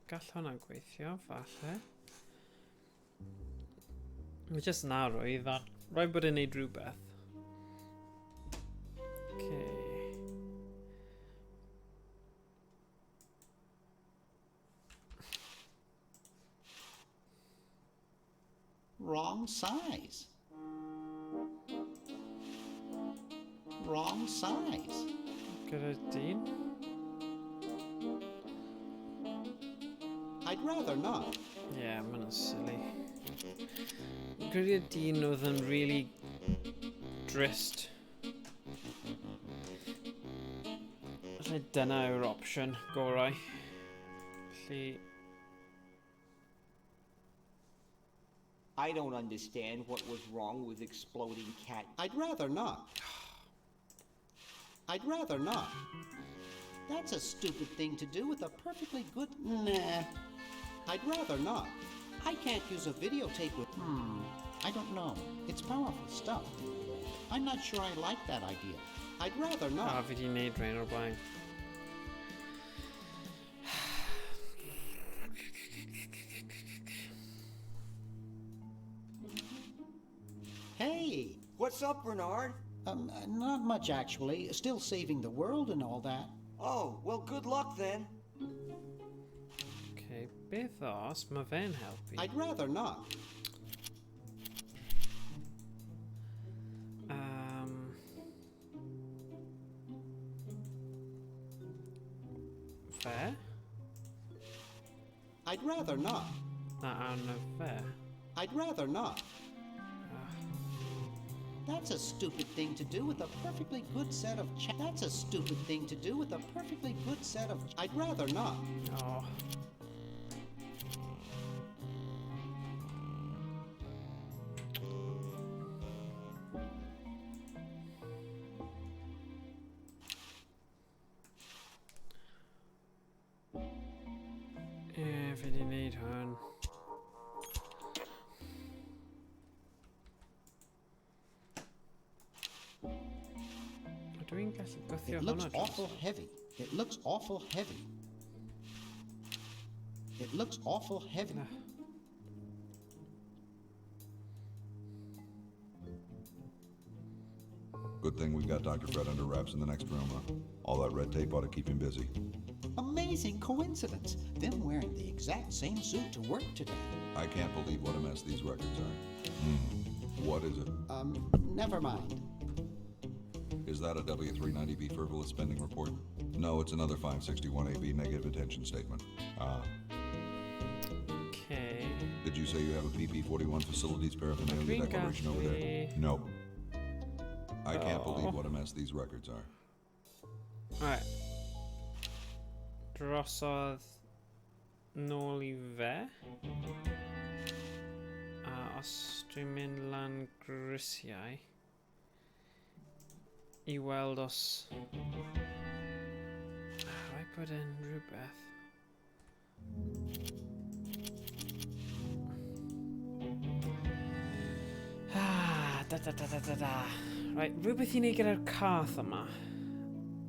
Gall hwnna gweithio, falle. Mae jyst yn arwydd, a rhaid bod e'n neud rhywbeth. Okay. Wrong size. Wrong size. Gyda dyn? I'd rather not. Yeah, ma' hwnna'n silly. Gyda dyn oedd yn really drist. Falle dyna yw'r opsiwn gorau. Felly... I don't understand what was wrong with exploding cat. I'd rather not. I'd rather not. That's a stupid thing to do with a perfectly good... Nah. I'd rather not. I can't use a videotape with... I don't know. It's powerful stuff. I'm not sure I like that idea. I'd rather not. A fi di wneud rhain o'r blaen. Hey! What's up, Bernard? Not much, actually. Still saving the world and all that. Oh, well, good luck then. Okay, beth os mae fe'n helpu? I'd rather not. Fe? I'd rather not. Na, arno fe. I'd rather not. That's a stupid thing to do with a perfectly good set of That's a stupid thing to do with a perfectly good set of I'd rather not. Oh. Ie, fi di wneud hwn. Ydw i'n gallu gwthio It looks hwnna dros? awful heavy. It looks awful heavy. It looks awful heavy. Good thing we've got Dr. Fred under wraps in the next room, huh? All that red tape ought to keep him busy. Amazing coincidence. Them wearing the exact same suit to work today. I can't believe what a mess these records are. What is it? Never mind. Is that a W390B frivolous spending report? No, it's another 561AB negative attention statement. Ah. Okay. Did you say you have a PP41 facilities paraphernalia Dwi'n declaration over there? gallu- No. I can't believe Oh. what a mess these records are. Alright. Drosodd nôl i fe. A os dwi'n mynd lan grisiau i weld os... Rhaid bod e'n rhywbeth. Ah, da da da da da da. Right, rhywbeth i wneud gyda'r cath yma.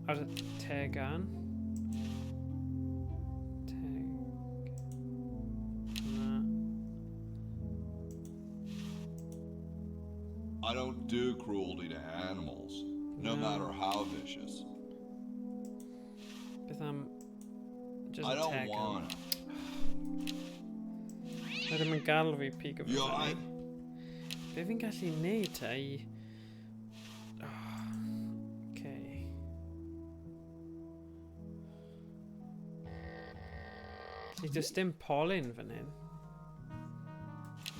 Ar y tegan. Teg... Na. I don't do cruelty to animals, no No. matter how vicious. Beth am... Just I y don't tegan. wanna. Mae ddim yn galw fi pigo fi Yo, fyny. I- Be fi'n gallu neud te i... Oh, okay. Felly does dim polyn fan hyn.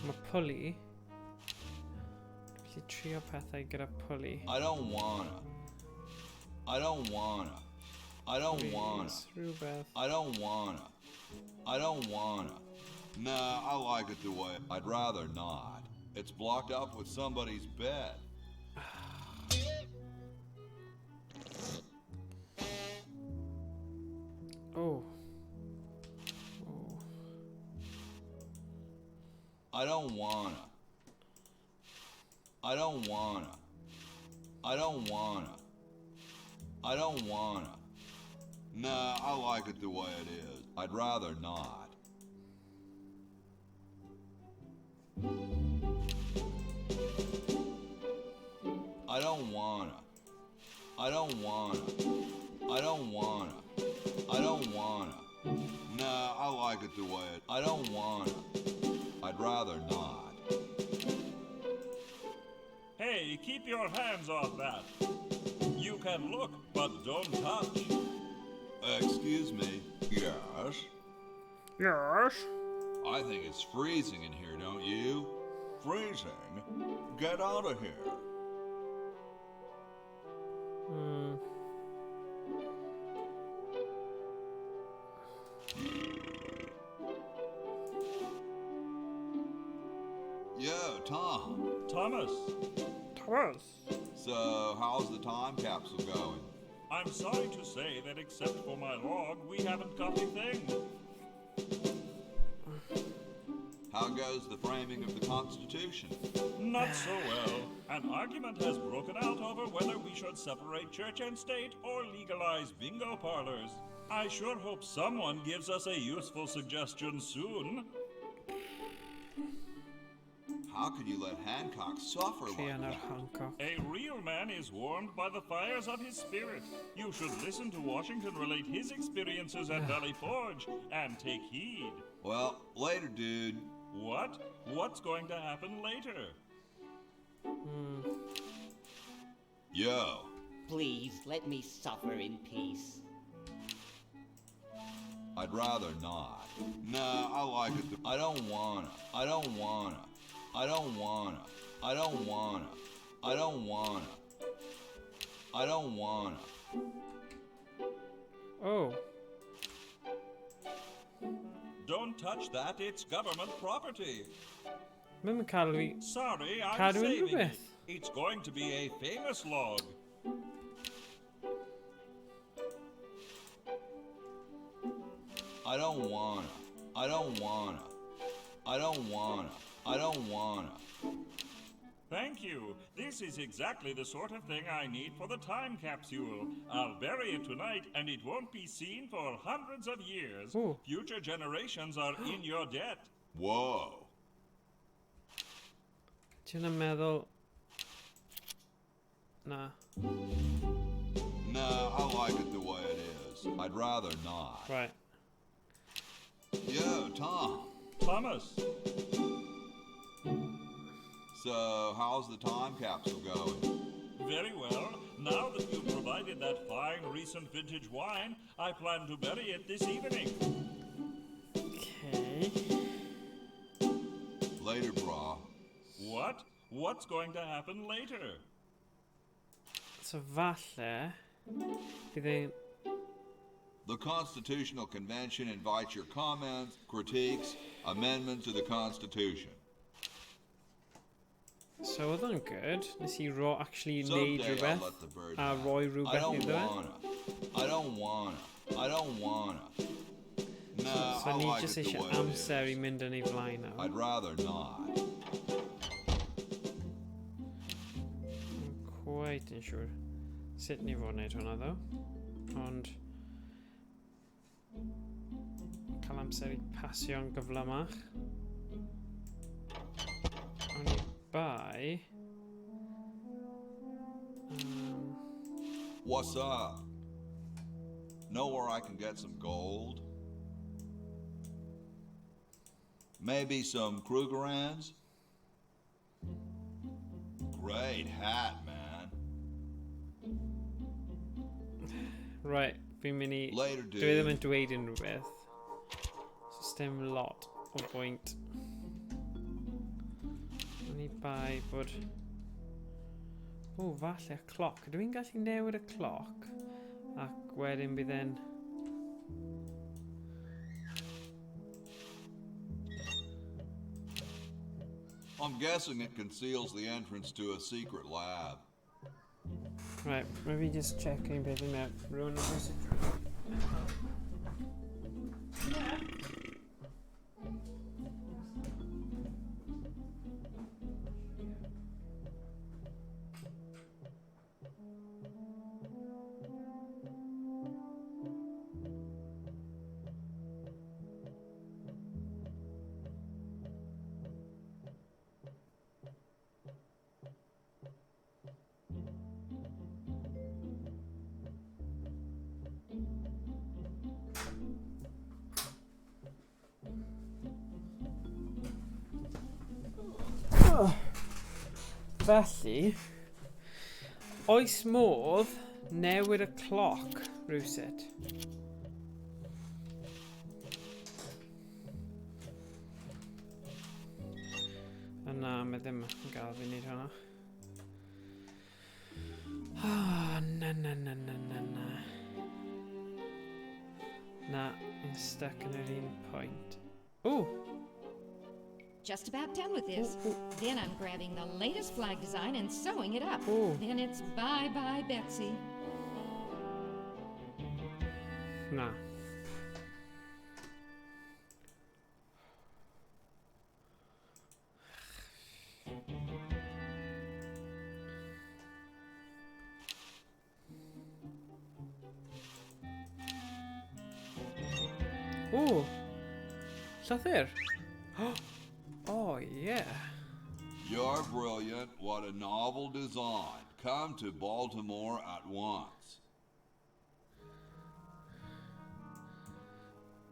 Mae pwli. Felly trio pethau gyda pwli. I don't wanna. I don't wanna. I don't wanna. Please, rhywbeth. I don't wanna. I don't wanna. Nah, I like it the way. I'd rather not. It's blocked up with somebody's bed. Oh. Oh. I don't wanna. I don't wanna. I don't wanna. I don't wanna. Nah, I like it the way it is. I'd rather not. I don't wanna. I don't wanna. I don't wanna. I don't wanna. Nah, I like it the way it. I don't wanna. I'd rather not. Hey, keep your hands off that. You can look, but don't touch. Excuse me. Yes? Yes? I think it's freezing in here, don't you? Freezing? Get out of here. Yo, Tom. Thomas. Thomas. So, how's the time capsule going? I'm sorry to say that except for my log, we haven't got a thing. How goes the framing of the Constitution? Not so well. An argument has broken out over whether we should separate church and state or legalize bingo parlors. I sure hope someone gives us a useful suggestion soon. How could you let Hancock suffer like Druan ar that? Hancock. A real man is warmed by the fires of his spirit. You should listen to Washington relate his experiences at Valley Forge and take heed. Well, later, dude. What? What's going to happen later? Yo. Please let me suffer in peace. I'd rather not. Nah, I like it. I don't wanna. I don't wanna. I don't wanna. I don't wanna. I don't wanna. I don't wanna. Oh. Don't touch that, it's government property. Mae'n cael fi... Sorry, I'm Cadw saving it. unrhywbeth. It's going to be a famous log. I don't wanna. I don't wanna. I don't wanna. I don't wanna. Thank you. This is exactly the sort of thing I need for the time capsule. I'll bury it tonight and it won't be seen for hundreds of years. Future generations are in your debt. Whoa. Ti'n meddwl... Na. Nah, I like it the way it is. I'd rather not. Right. Yo, Tom. Thomas. So, how's the time capsule going? Very well. Now that you've provided that fine recent vintage wine, I plan to bury it this evening. Okay. Later, brah. What? What's going to happen later? So falle... Bydd e'n... The Constitutional Convention invites your comments, critiques, amendments to the Constitution. So oedd o'n good. Nes i ro actually Someday neud I'll rhywbeth. let the bird A have. roi I rhywbeth don't iddo fe. wanna. I don't wanna. I don't wanna. Nah, So I ni like jyst it the eisiau way it is. amser i mynd yn ei flaen nawr. I'd rather not. I'm quite yn siŵr sut ni fod wneud hwnna ddo. Ond cael amser i pasio'n gyflymach. O'n i bai. What's up? Know where I can get some gold? Maybe some Krugerrands? Great hat, man. Right, fi'n mynd i... Later, Dwi ddim dude. yn dweud unrhyw beth. So dim lot o bwynt. O'n i bai bod... O, falle y cloc. Ydw i'n gallu newid y cloc? Ac wedyn bydd e'n... I'm guessing it conceals the entrance to a secret lab. Right, maybe just check un beth i mewn. Rhywun yn bwysig. Oh. Felly, oes modd newid y cloc rhywsut? A na, mae ddim yn gael fi wneud hwnna. Oh, na, na, na, na, na, na. Na, yn stuck yn yr un pwynt. Ooh! Just about done with this. Then I'm grabbing the latest flag design and sewing it up. Then it's bye bye, Betsy. Na. Ooh. Llythyr. Oh, yeah. You're brilliant. What a novel design. Come to Baltimore at once.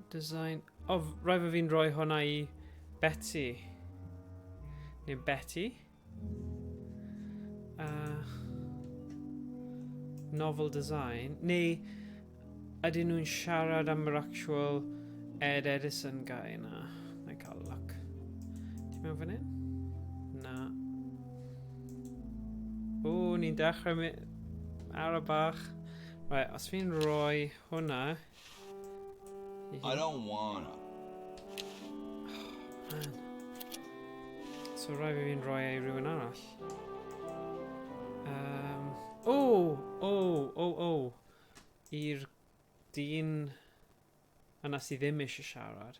Design... O, rhaid fy fi'n rhoi hwnna i Betty. Neu Betty. Novel design. Neu ydyn nhw'n siarad am yr actual Ed Edison guy yna? Na i cael look. Ti mewn fan hyn? Na. O, ni'n dechrau ar y bach. Right, os fi'n rhoi hwnna... I don't wanna. Oh, man. So rhaid fi fi'n rhoi ei rhywun arall. Oh. I'r dyn yna sydd ddim eisiau siarad.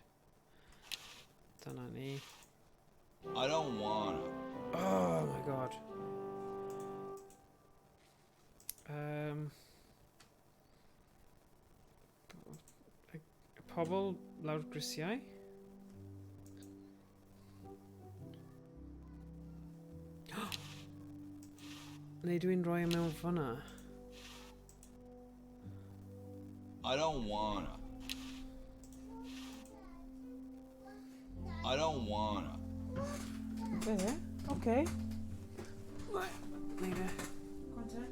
Dyna ni. I don't wanna. Oh my god. Pobl lawr grisiau? Neu dwi'n rhoi e mewn fyna? I don't wanna. I don't wanna. Be? Oce. Neud e. Go on te.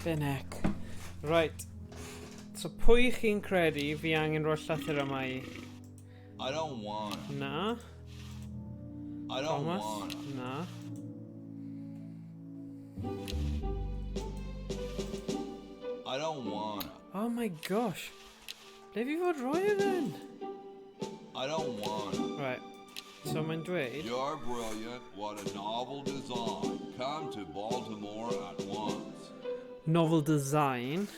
Benek. Right. So pwy chi'n credu fi angen rhoi llythyr yma i? I don't wanna. Na. I don't Thomas? Wanna. Na. I don't wanna. Oh my gosh. Ble fi fod rhoi e then? I don't wanna. Right. So mae'n dweud... You're brilliant. What a novel design. Come to Baltimore at once. Novel design.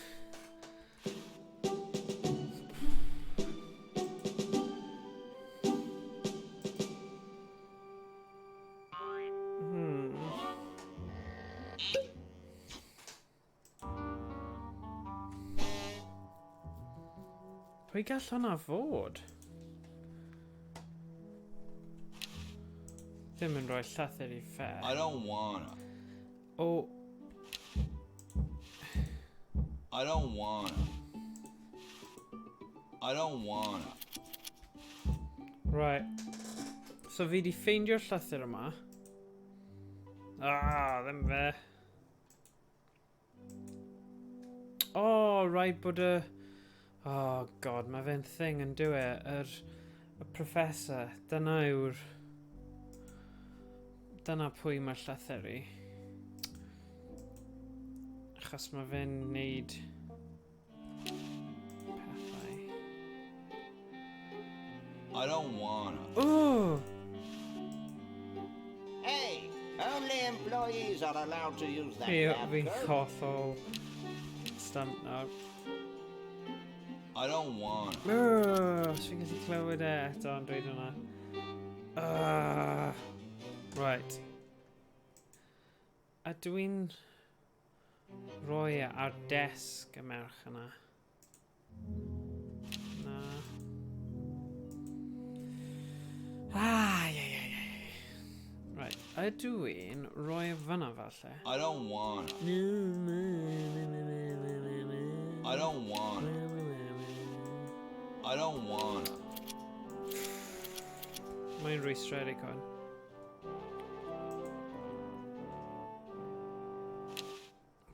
Pwy gall hwnna fod? Ddim yn rhoi llythyr i fe. I don't wanna. O. I don't wanna. I don't wanna. Right. So fi di ffeindio'r llythyr yma. Ah, ddim fe. Oh, rhaid bod y... Oh god, mae fe'n thing yn dyw e. Y professor. Dyna yw'r... Dyna pwy mae'r llythyr i. Achos mae fe'n neud pethau. I don't wanna. Ooh! Hey, only employees are allowed to use that lab Fi'n coat. hollol stumped nawr. I don't wanna. Os fi'n gallu clywed e eto yn dweud hwnna. Right. A dwi'n rhoi e ar desg y merch yna. Na. Ah, ie, ie, ie. Right, ydw i'n rhoi e fyna falle? I don't wanna. I don't wanna. I don't wanna. Mae'n rwystredig hwn.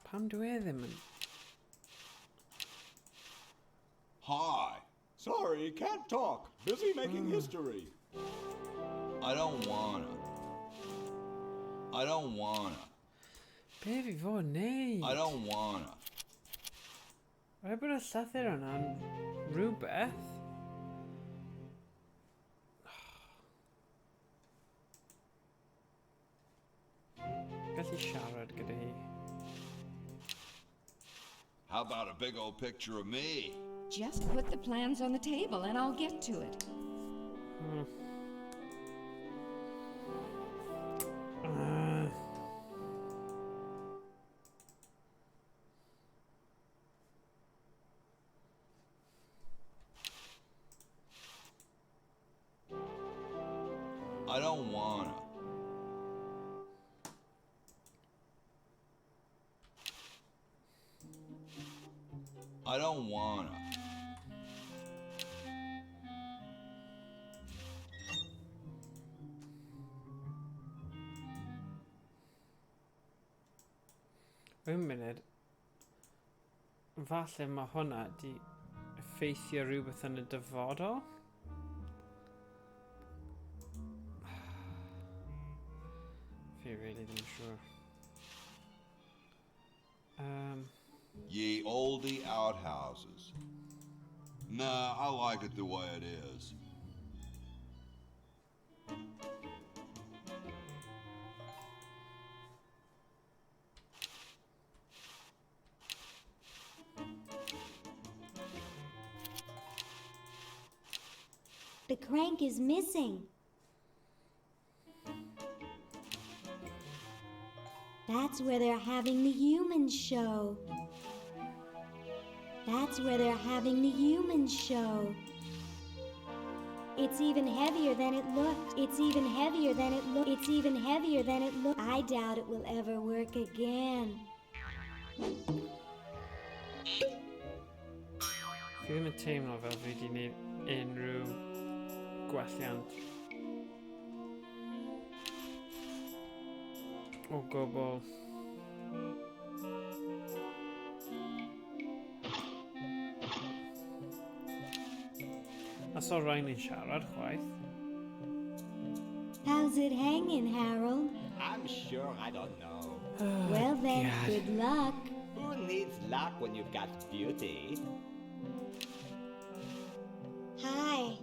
Pam dwi e ddim yn... Hi. Sorry, can't talk. Busy making history. I don't wanna. I don't wanna. Be fi fod neud? I don't wanna. Rhaid bod y llythyr yna'n rhywbeth. Gallu siarad gyda hi. How about a big old picture of me? Just put the plans on the table and I'll get to it. I don't wanna. I don't wanna. Un munud. Falle mae hwnna di effeithio rhywbeth yn y dyfodol. Fi really ddim yn siŵr. Ye olde outhouses. Nah, I like it the way it is. The crank is missing. That's where they're having the human show. That's where they're having the human show. It's even heavier than it looked. It's even heavier than it looked. It's even heavier than it looked. I doubt it will ever work again. Fi ddim yn teimlo fel fi wedi gwneud unrhyw gwelliant o gwbl. A so rhaid ni'n siarad chwaith. How's it hanging, Harold? I'm sure I don't know. Well then, God. good luck. Who needs luck when you've got beauty? Hi.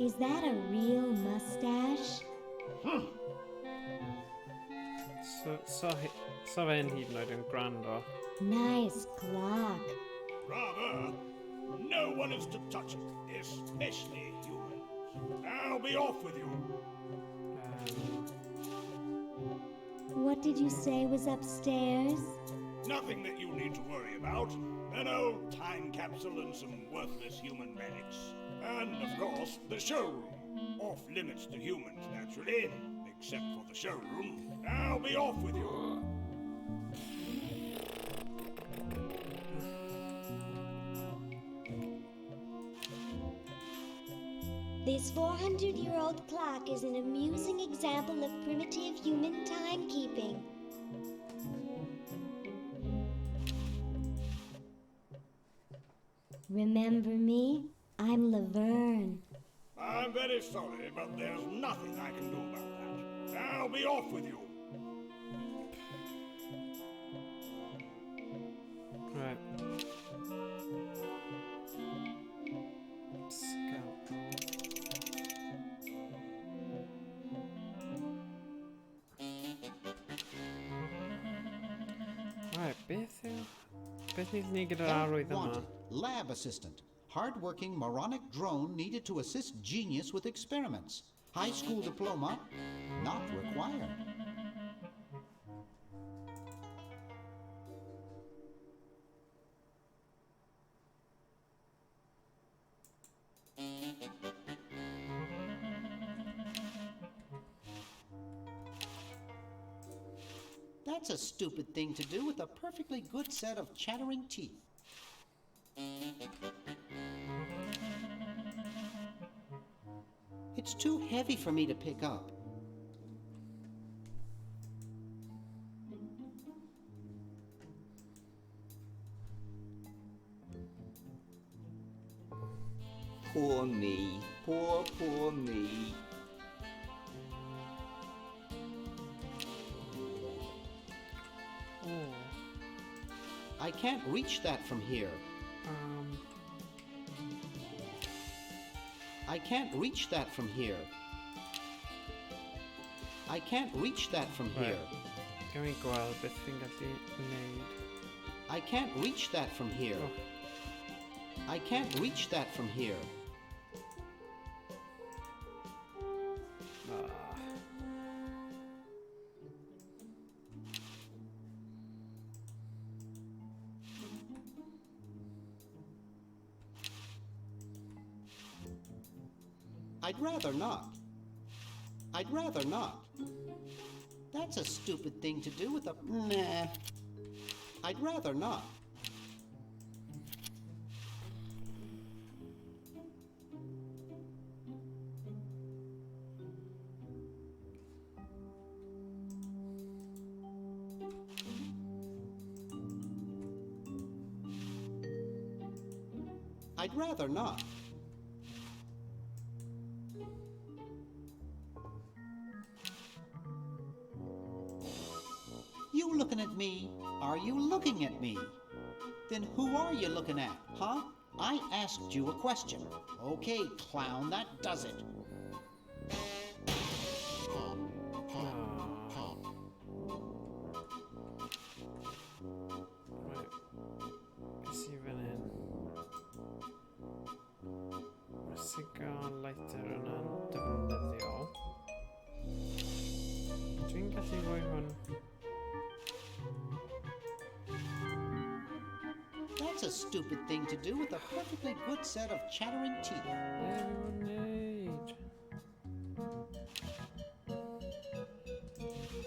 Is that a real mustache? So fe'n hyd yn oed yn gwrando. Nice clock. Rather, no one is to touch it, especially humans. I'll be off with you. What did you say was upstairs? Nothing that you need to worry about. An old time capsule and some worthless human relics. And, of course, the showroom. Off limits to humans, naturally. Except for the showroom. I'll be off with you. This 400-year-old clock is an amusing example of primitive human timekeeping. Remember me? I'm Laverne. I'm very sorry, but there's nothing I can do about that. I'll be off with you. Right. Scalpel. Right, beth yw... Beth ni'n gwneud gyda'r Help arwydd yma? wanted. Lab assistant. Hardworking moronic drone needed to assist genius with experiments. High school diploma not required. That's a stupid thing to do with a perfectly good set of chattering teeth. It's too heavy for me to pick up. Poor me. Poor, poor me. Oh. I can't reach that from here. I can't reach that from here. I can't reach that from here. Gawn ni gweld beth fi'n gallu wneud. I can't reach that from here. Oh. I can't reach that from here. I'd rather not. I'd rather not. That's a stupid thing to do with a... Nah. I'd rather not. I'd rather not. You looking at me? Are you looking at me? Then who are you looking at, huh? I asked you a question. Okay, clown, that does it. Right. Beth sydd fan hyn? Mae cigar lighter yna'n defnyddiol. Dwi'n gallu rhoi hwn... That's a stupid thing to do with a perfectly good set of chattering teeth.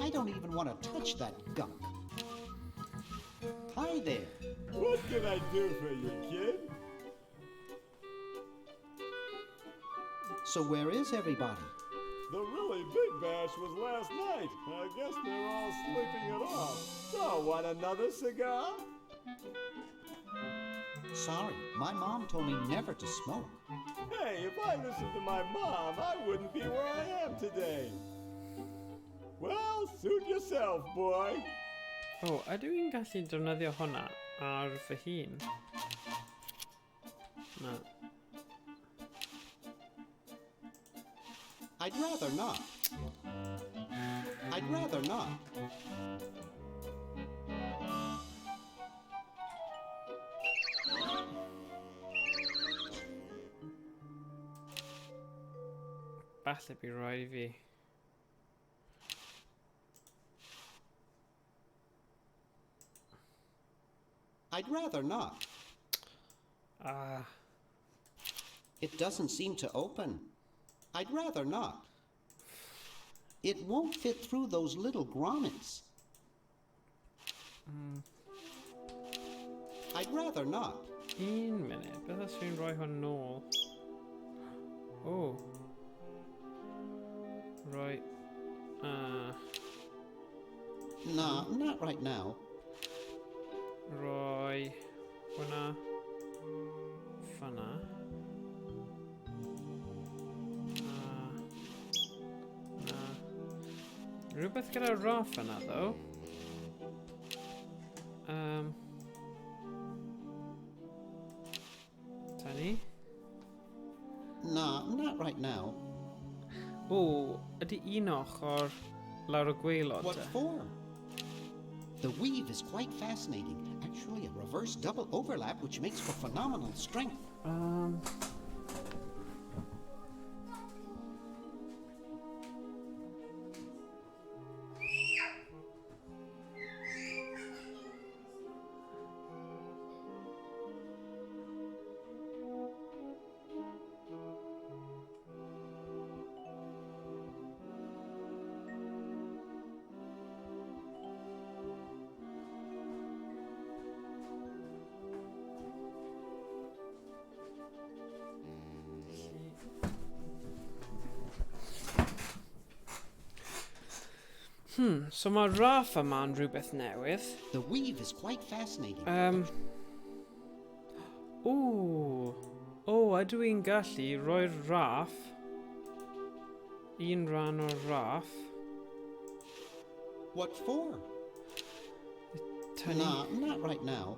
I don't even want to touch that gunk. Hi there. What can I do for you, kid? So where is everybody? The really big bash was last night. I guess they're all sleeping it off. So, want another cigar? Sorry, my mom told me never to smoke. Hey, if I listened to my mom, I wouldn't be where I am today. Well, suit yourself, boy. Oh, ydw i'n gallu defnyddio hwnna ar fy hun? Na. I'd rather not. I'd rather not. Falle bydd rhaid i fi. I'd rather not. It doesn't seem to open. I'd rather not. It won't fit through those little grommets. I'd rather not. Un munud, beth os fi'n rhoi hwn nôl? Oh. Right. Nah, not right now. Rhoi hwnna fan'na. Na. Rhywbeth gyda raff yna, though. Tiny. Nah, not right now. O, ydy un ochr lawr y gwaelod? What for? The weave is quite fascinating. Actually, a reverse double overlap, which makes for phenomenal strength. So mae raff yma'n rhywbeth newydd. The weave is quite fascinating. Ooh, O, ydw i'n gallu rhoi'r raff, un rhan o'r raff. What for? Tynnu. Nah, not right now.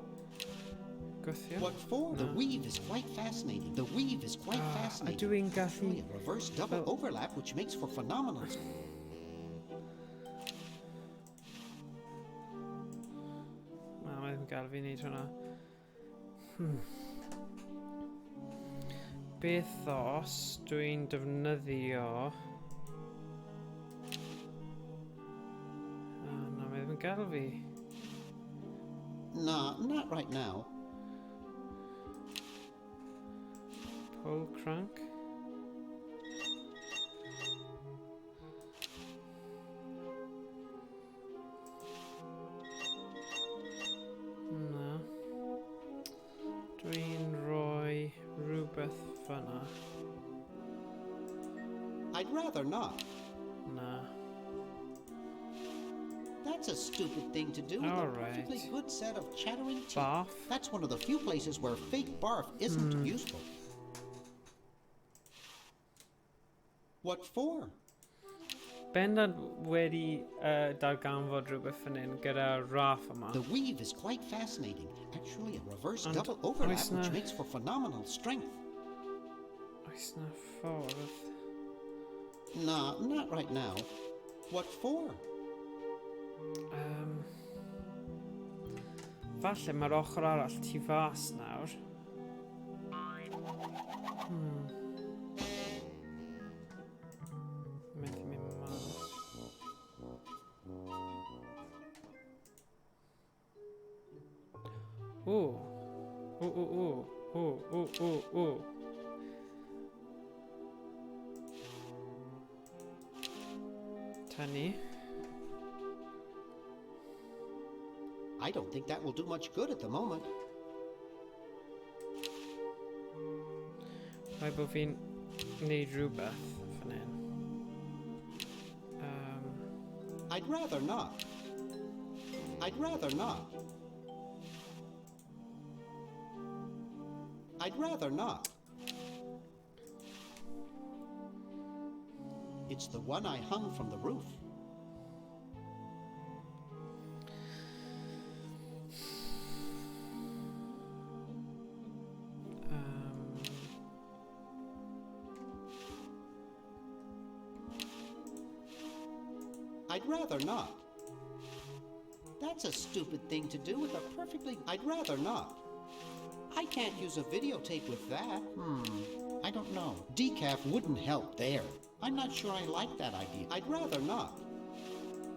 Gwthio? What for? The Na. weave is quite fascinating. The weave is quite Ah, fascinating. ydw i'n gallu... Actually, a reverse double Fel- overlap, which makes for phenomenal. Na, mae ddim gael fi wneud hwnna. Beth os dwi'n defnyddio... Oh, na, mae ddim yn gael fi. Nah, not right now. Pull crank. Na. Dwi'n rhoi rhywbeth fyna. I'd rather not. Na. That's a stupid thing to do with All a perfectly right. good set of chattering teeth. Barf. That's one of the few places where fake barf isn't useful. What for? Bendant wedi darganfod rhywbeth fan hyn gyda raff yma. The weave is quite fascinating. Actually, a reverse And double overlap, oes which na- makes for phenomenal strength. Oes na ffordd? Nah, not right now. What for? Falle mae'r ochr arall tu fas nawr. Methu mynd mas. O! O, o, o! O, o, o, o! Tynnu. I don't think that will do much good at the moment. Rhaid bod fi'n neud rhywbeth fan hyn. I'd rather not. I'd rather not. I'd rather not. It's the one I hung from the roof. I'd rather not. That's a stupid thing to do with a perfectly... I'd rather not. I can't use a videotape with that. I don't know. Decaf wouldn't help there. I'm not sure I like that idea. I'd rather not.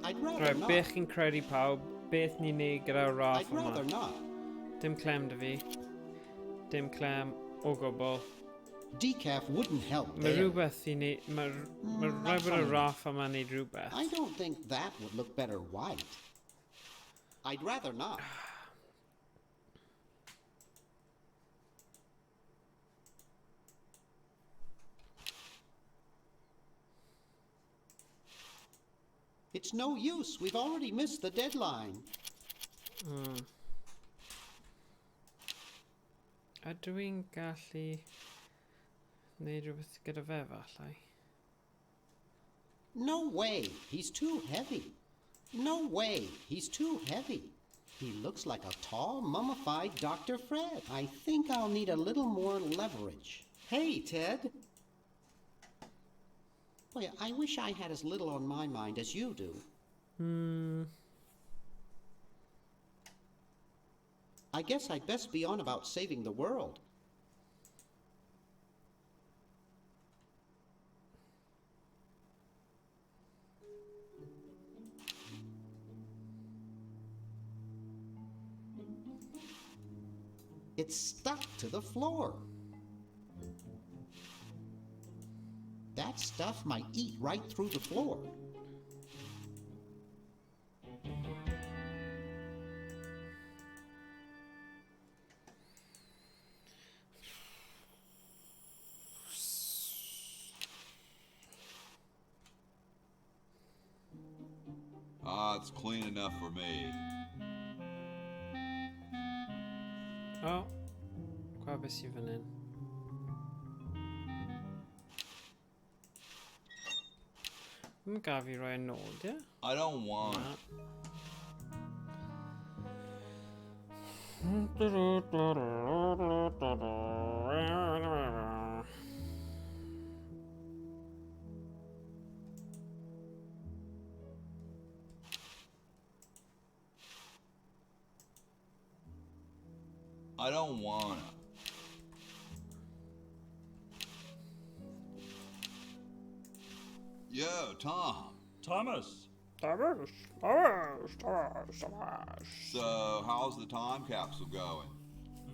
I'd rather Right, not. beth chi'n credu pawb? Beth ni'n neud gyda'r raff I'd rather yma? not. Dim clem dy fi. Dim clem o gwbl. Decaf wouldn't help Mae there. rhywbeth i ni... Mae Not rhaid bod y funny. raff yma'n neud rhywbeth. I don't think that would look better white. I'd rather not. It's no use. We've already missed the deadline. Ydw i'n gallu neud rhywbeth gyda fe falle? No way. He's too heavy. No way. He's too heavy. He looks like a tall, mummified Dr. Fred. I think I'll need a little more leverage. Hey, Ted. Boy, I wish I had as little on my mind as you do. I guess I'd best be on about saving the world. It's stuck to the floor. That stuff might eat right through the floor. It's clean enough for me. Oh, gweld beth sydd fan hyn. Ddim yn gaf i roi yn nôl, ie? I don't wanna. I don't wanna. Yo, Tom. Thomas. Thomas, Thomas, Thomas, Thomas. So, how's the time capsule going?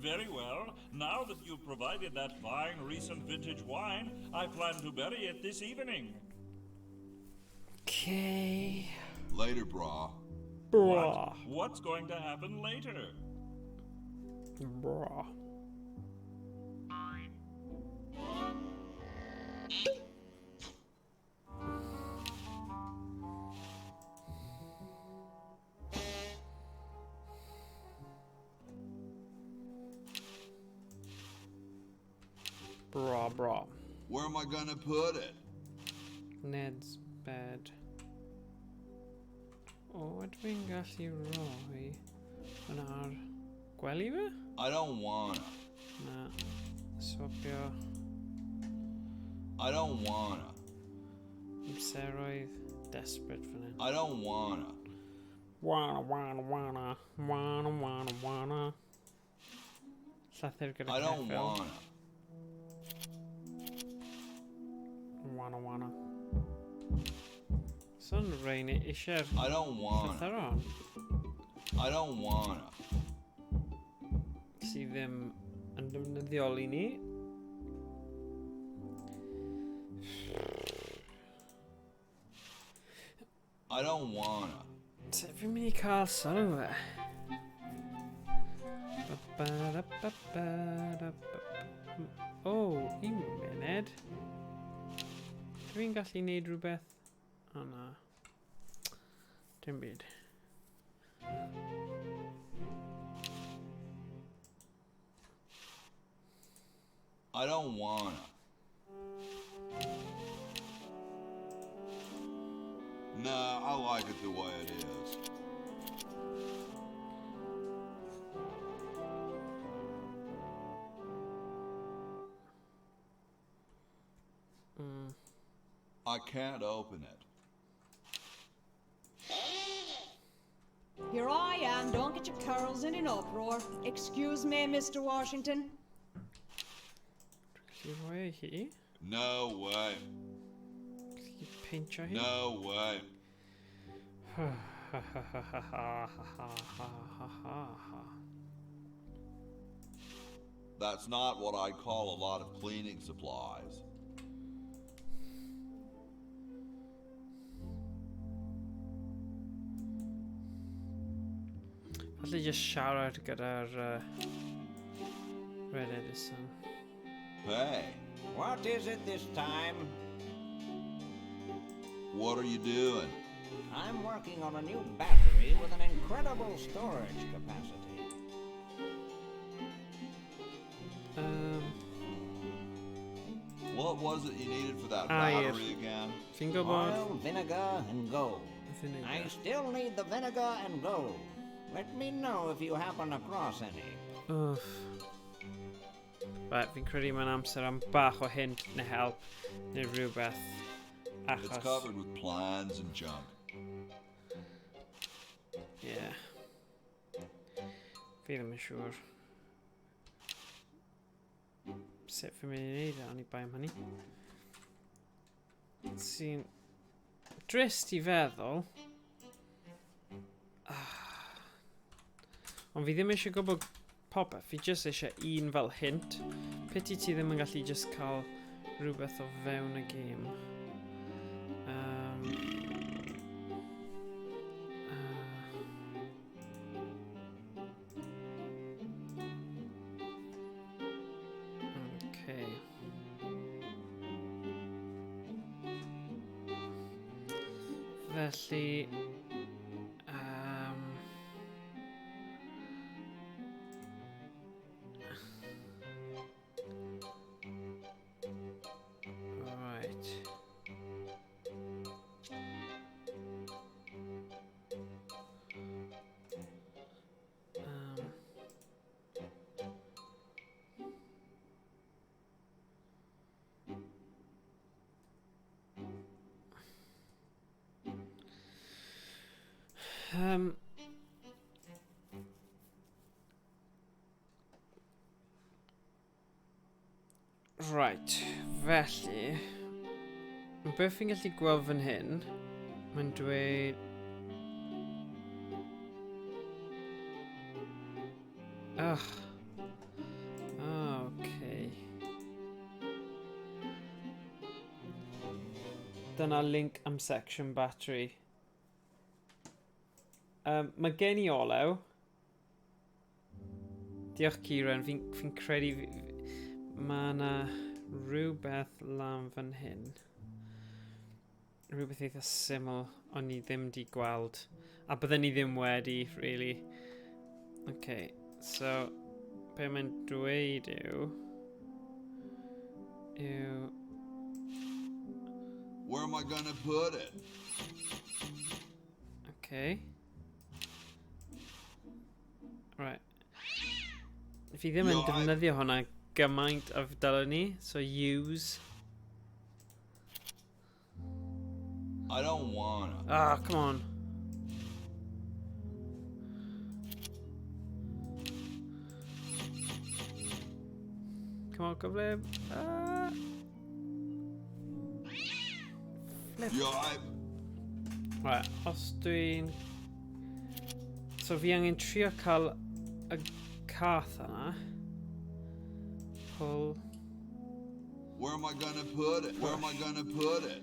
Very well. Now that you've provided that fine recent vintage wine, I plan to bury it this evening. Okay. Later, brah. Brah. What? What's going to happen later? Brah. Brah, brah. Where am I gonna put it? Ned's bed. O, ydw i'n gallu rhoi yn ar gwely fe? I don't wanna. Na. Swapio. I don't wanna. Amseroedd desperate fan hyn. I don't wanna. Wanna, wanna, wanna. Wanna, wanna, wanna. Llythyr gyda I don't ceffyl. wanna. Wanna, wanna. Son rhain eisiau'r I don't wanna. llythyron. I don't wanna. Sydd ddim yn defnyddiol i ni. I don't wanna. Sut fi'n mynd i cael sylw fe? Ba-ba-da-ba-ba-da-ba-ba. O, un munud. Dwi'n gallu neud rhywbeth? O na. Dim byd. I don't wanna. Nah, I like it the way it is. I can't open it. Here I am. Don't get your curls in an uproar. Excuse me, Mr. Washington. Gallu rhoi e hi? No way. Gallu peintio hi? No way. Ha ha ha ha ha ha ha ha ha ha. That's not what I'd call a lot of cleaning supplies. Falle just siarad gyda'r Red Edison. Hey. What is it this time? What are you doing? I'm working on a new battery with an incredible storage capacity. What was it you needed for that Air. battery again? Fi'n gwybod. Oil, vinegar, and gold. Vinegar. I still need the vinegar and gold. Let me know if you happen across any. Uff. Right, fi'n credu mae'n amser am bach o hint neu help neu rhywbeth. It's Achos, covered with plans and junk. yeah. Fi ddim yn siŵr. Sut fi'n mynd i wneud e, oni bai am hynny. Sy'n drist i feddwl. Ond fi ddim eisiau gwybod popeth, fi jyst eisiau un fel hint. Pity ti ddim yn gallu just cael rhywbeth o fewn y gêm. Okay. Felly... right. Um, Right, felly... Beth fi'n gallu gweld fan hyn, mae'n dweud... Ugh. Ah, okay. Dyna link am section battery. Um, mae gen i olew. Diolch Kieran, fi'n fi credu mae yna rhywbeth lan fan hyn. Rhywbeth eitha syml, ond ni ddim di gweld. A bydden ni ddim wedi, really. Okay, so, be mae'n dweud yw... Yw... Where am I gonna put it? Okay. Right. Fi ddim yn defnyddio hwnna gymaint o dylwn ni, so use. I don't wanna. Ah, come on. Come on, gyflym. Ah. Flip. Yo, I... Right, os dwi'n... So fi angen trio cael y cath yna. Pull. Where am I gonna put it? Where am I gonna put it?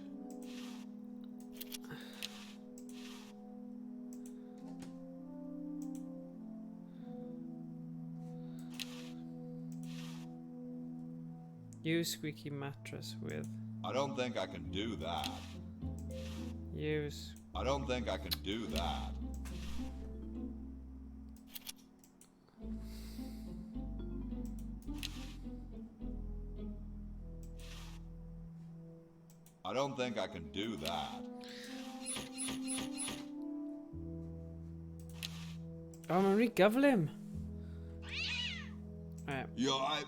Use squeaky mattress with. I don't think I can do that. Use. I don't think I can do that. I don't think I can do that. Oh, mae'n rhy gyflym. Right. Yo, I...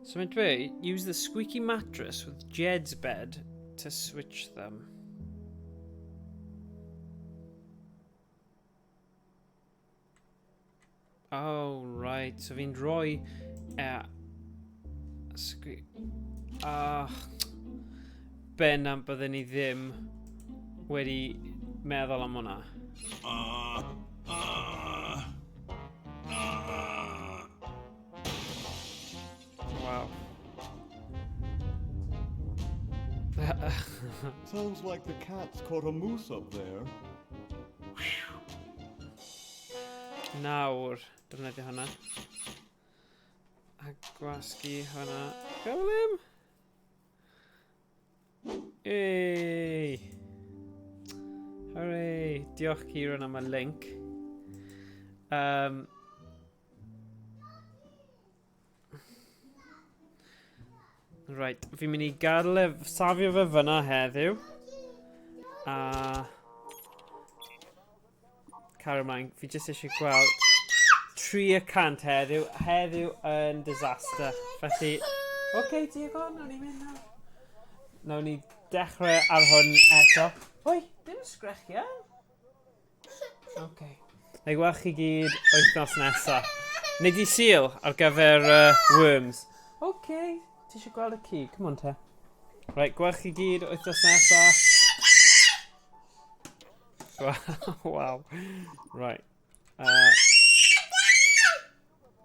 So mae'n dweud, use the squeaky mattress with Jed's bed to switch them. Oh, right. So fi'n rhoi... sgri... Ah... Ben am bydden ni ddim wedi meddwl am hwnna. Wow. Sounds like the cat's caught a moose up there. Nawr, defnyddio hwnna. A gwasgu hwnna. Gyflym! Ei! Hooray! Diolch Kieran am y link. Um, Right, fi'n mynd i gadael e, safio fe fyna heddiw. A... Cario ymlaen, fi jyst eisiau gweld 300 heddiw. Heddiw yn disaster. Felly, oce, okay, Diego, nawn ni mynd nawr. Nawn ni dechrau ar hwn eto. Oi, dim sgrechian. Oce. Okay. Na i gweld chi gyd wythnos nesa. Neu di Sul ar gyfer worms. Oce, okay. Ti eisiau gweld y ci? Come on te. Right, gweld chi gyd wythnos nesa. Wow. Right.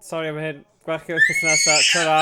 Sorry am hyn. Gweld chi wythnos nesa. Ta-ra.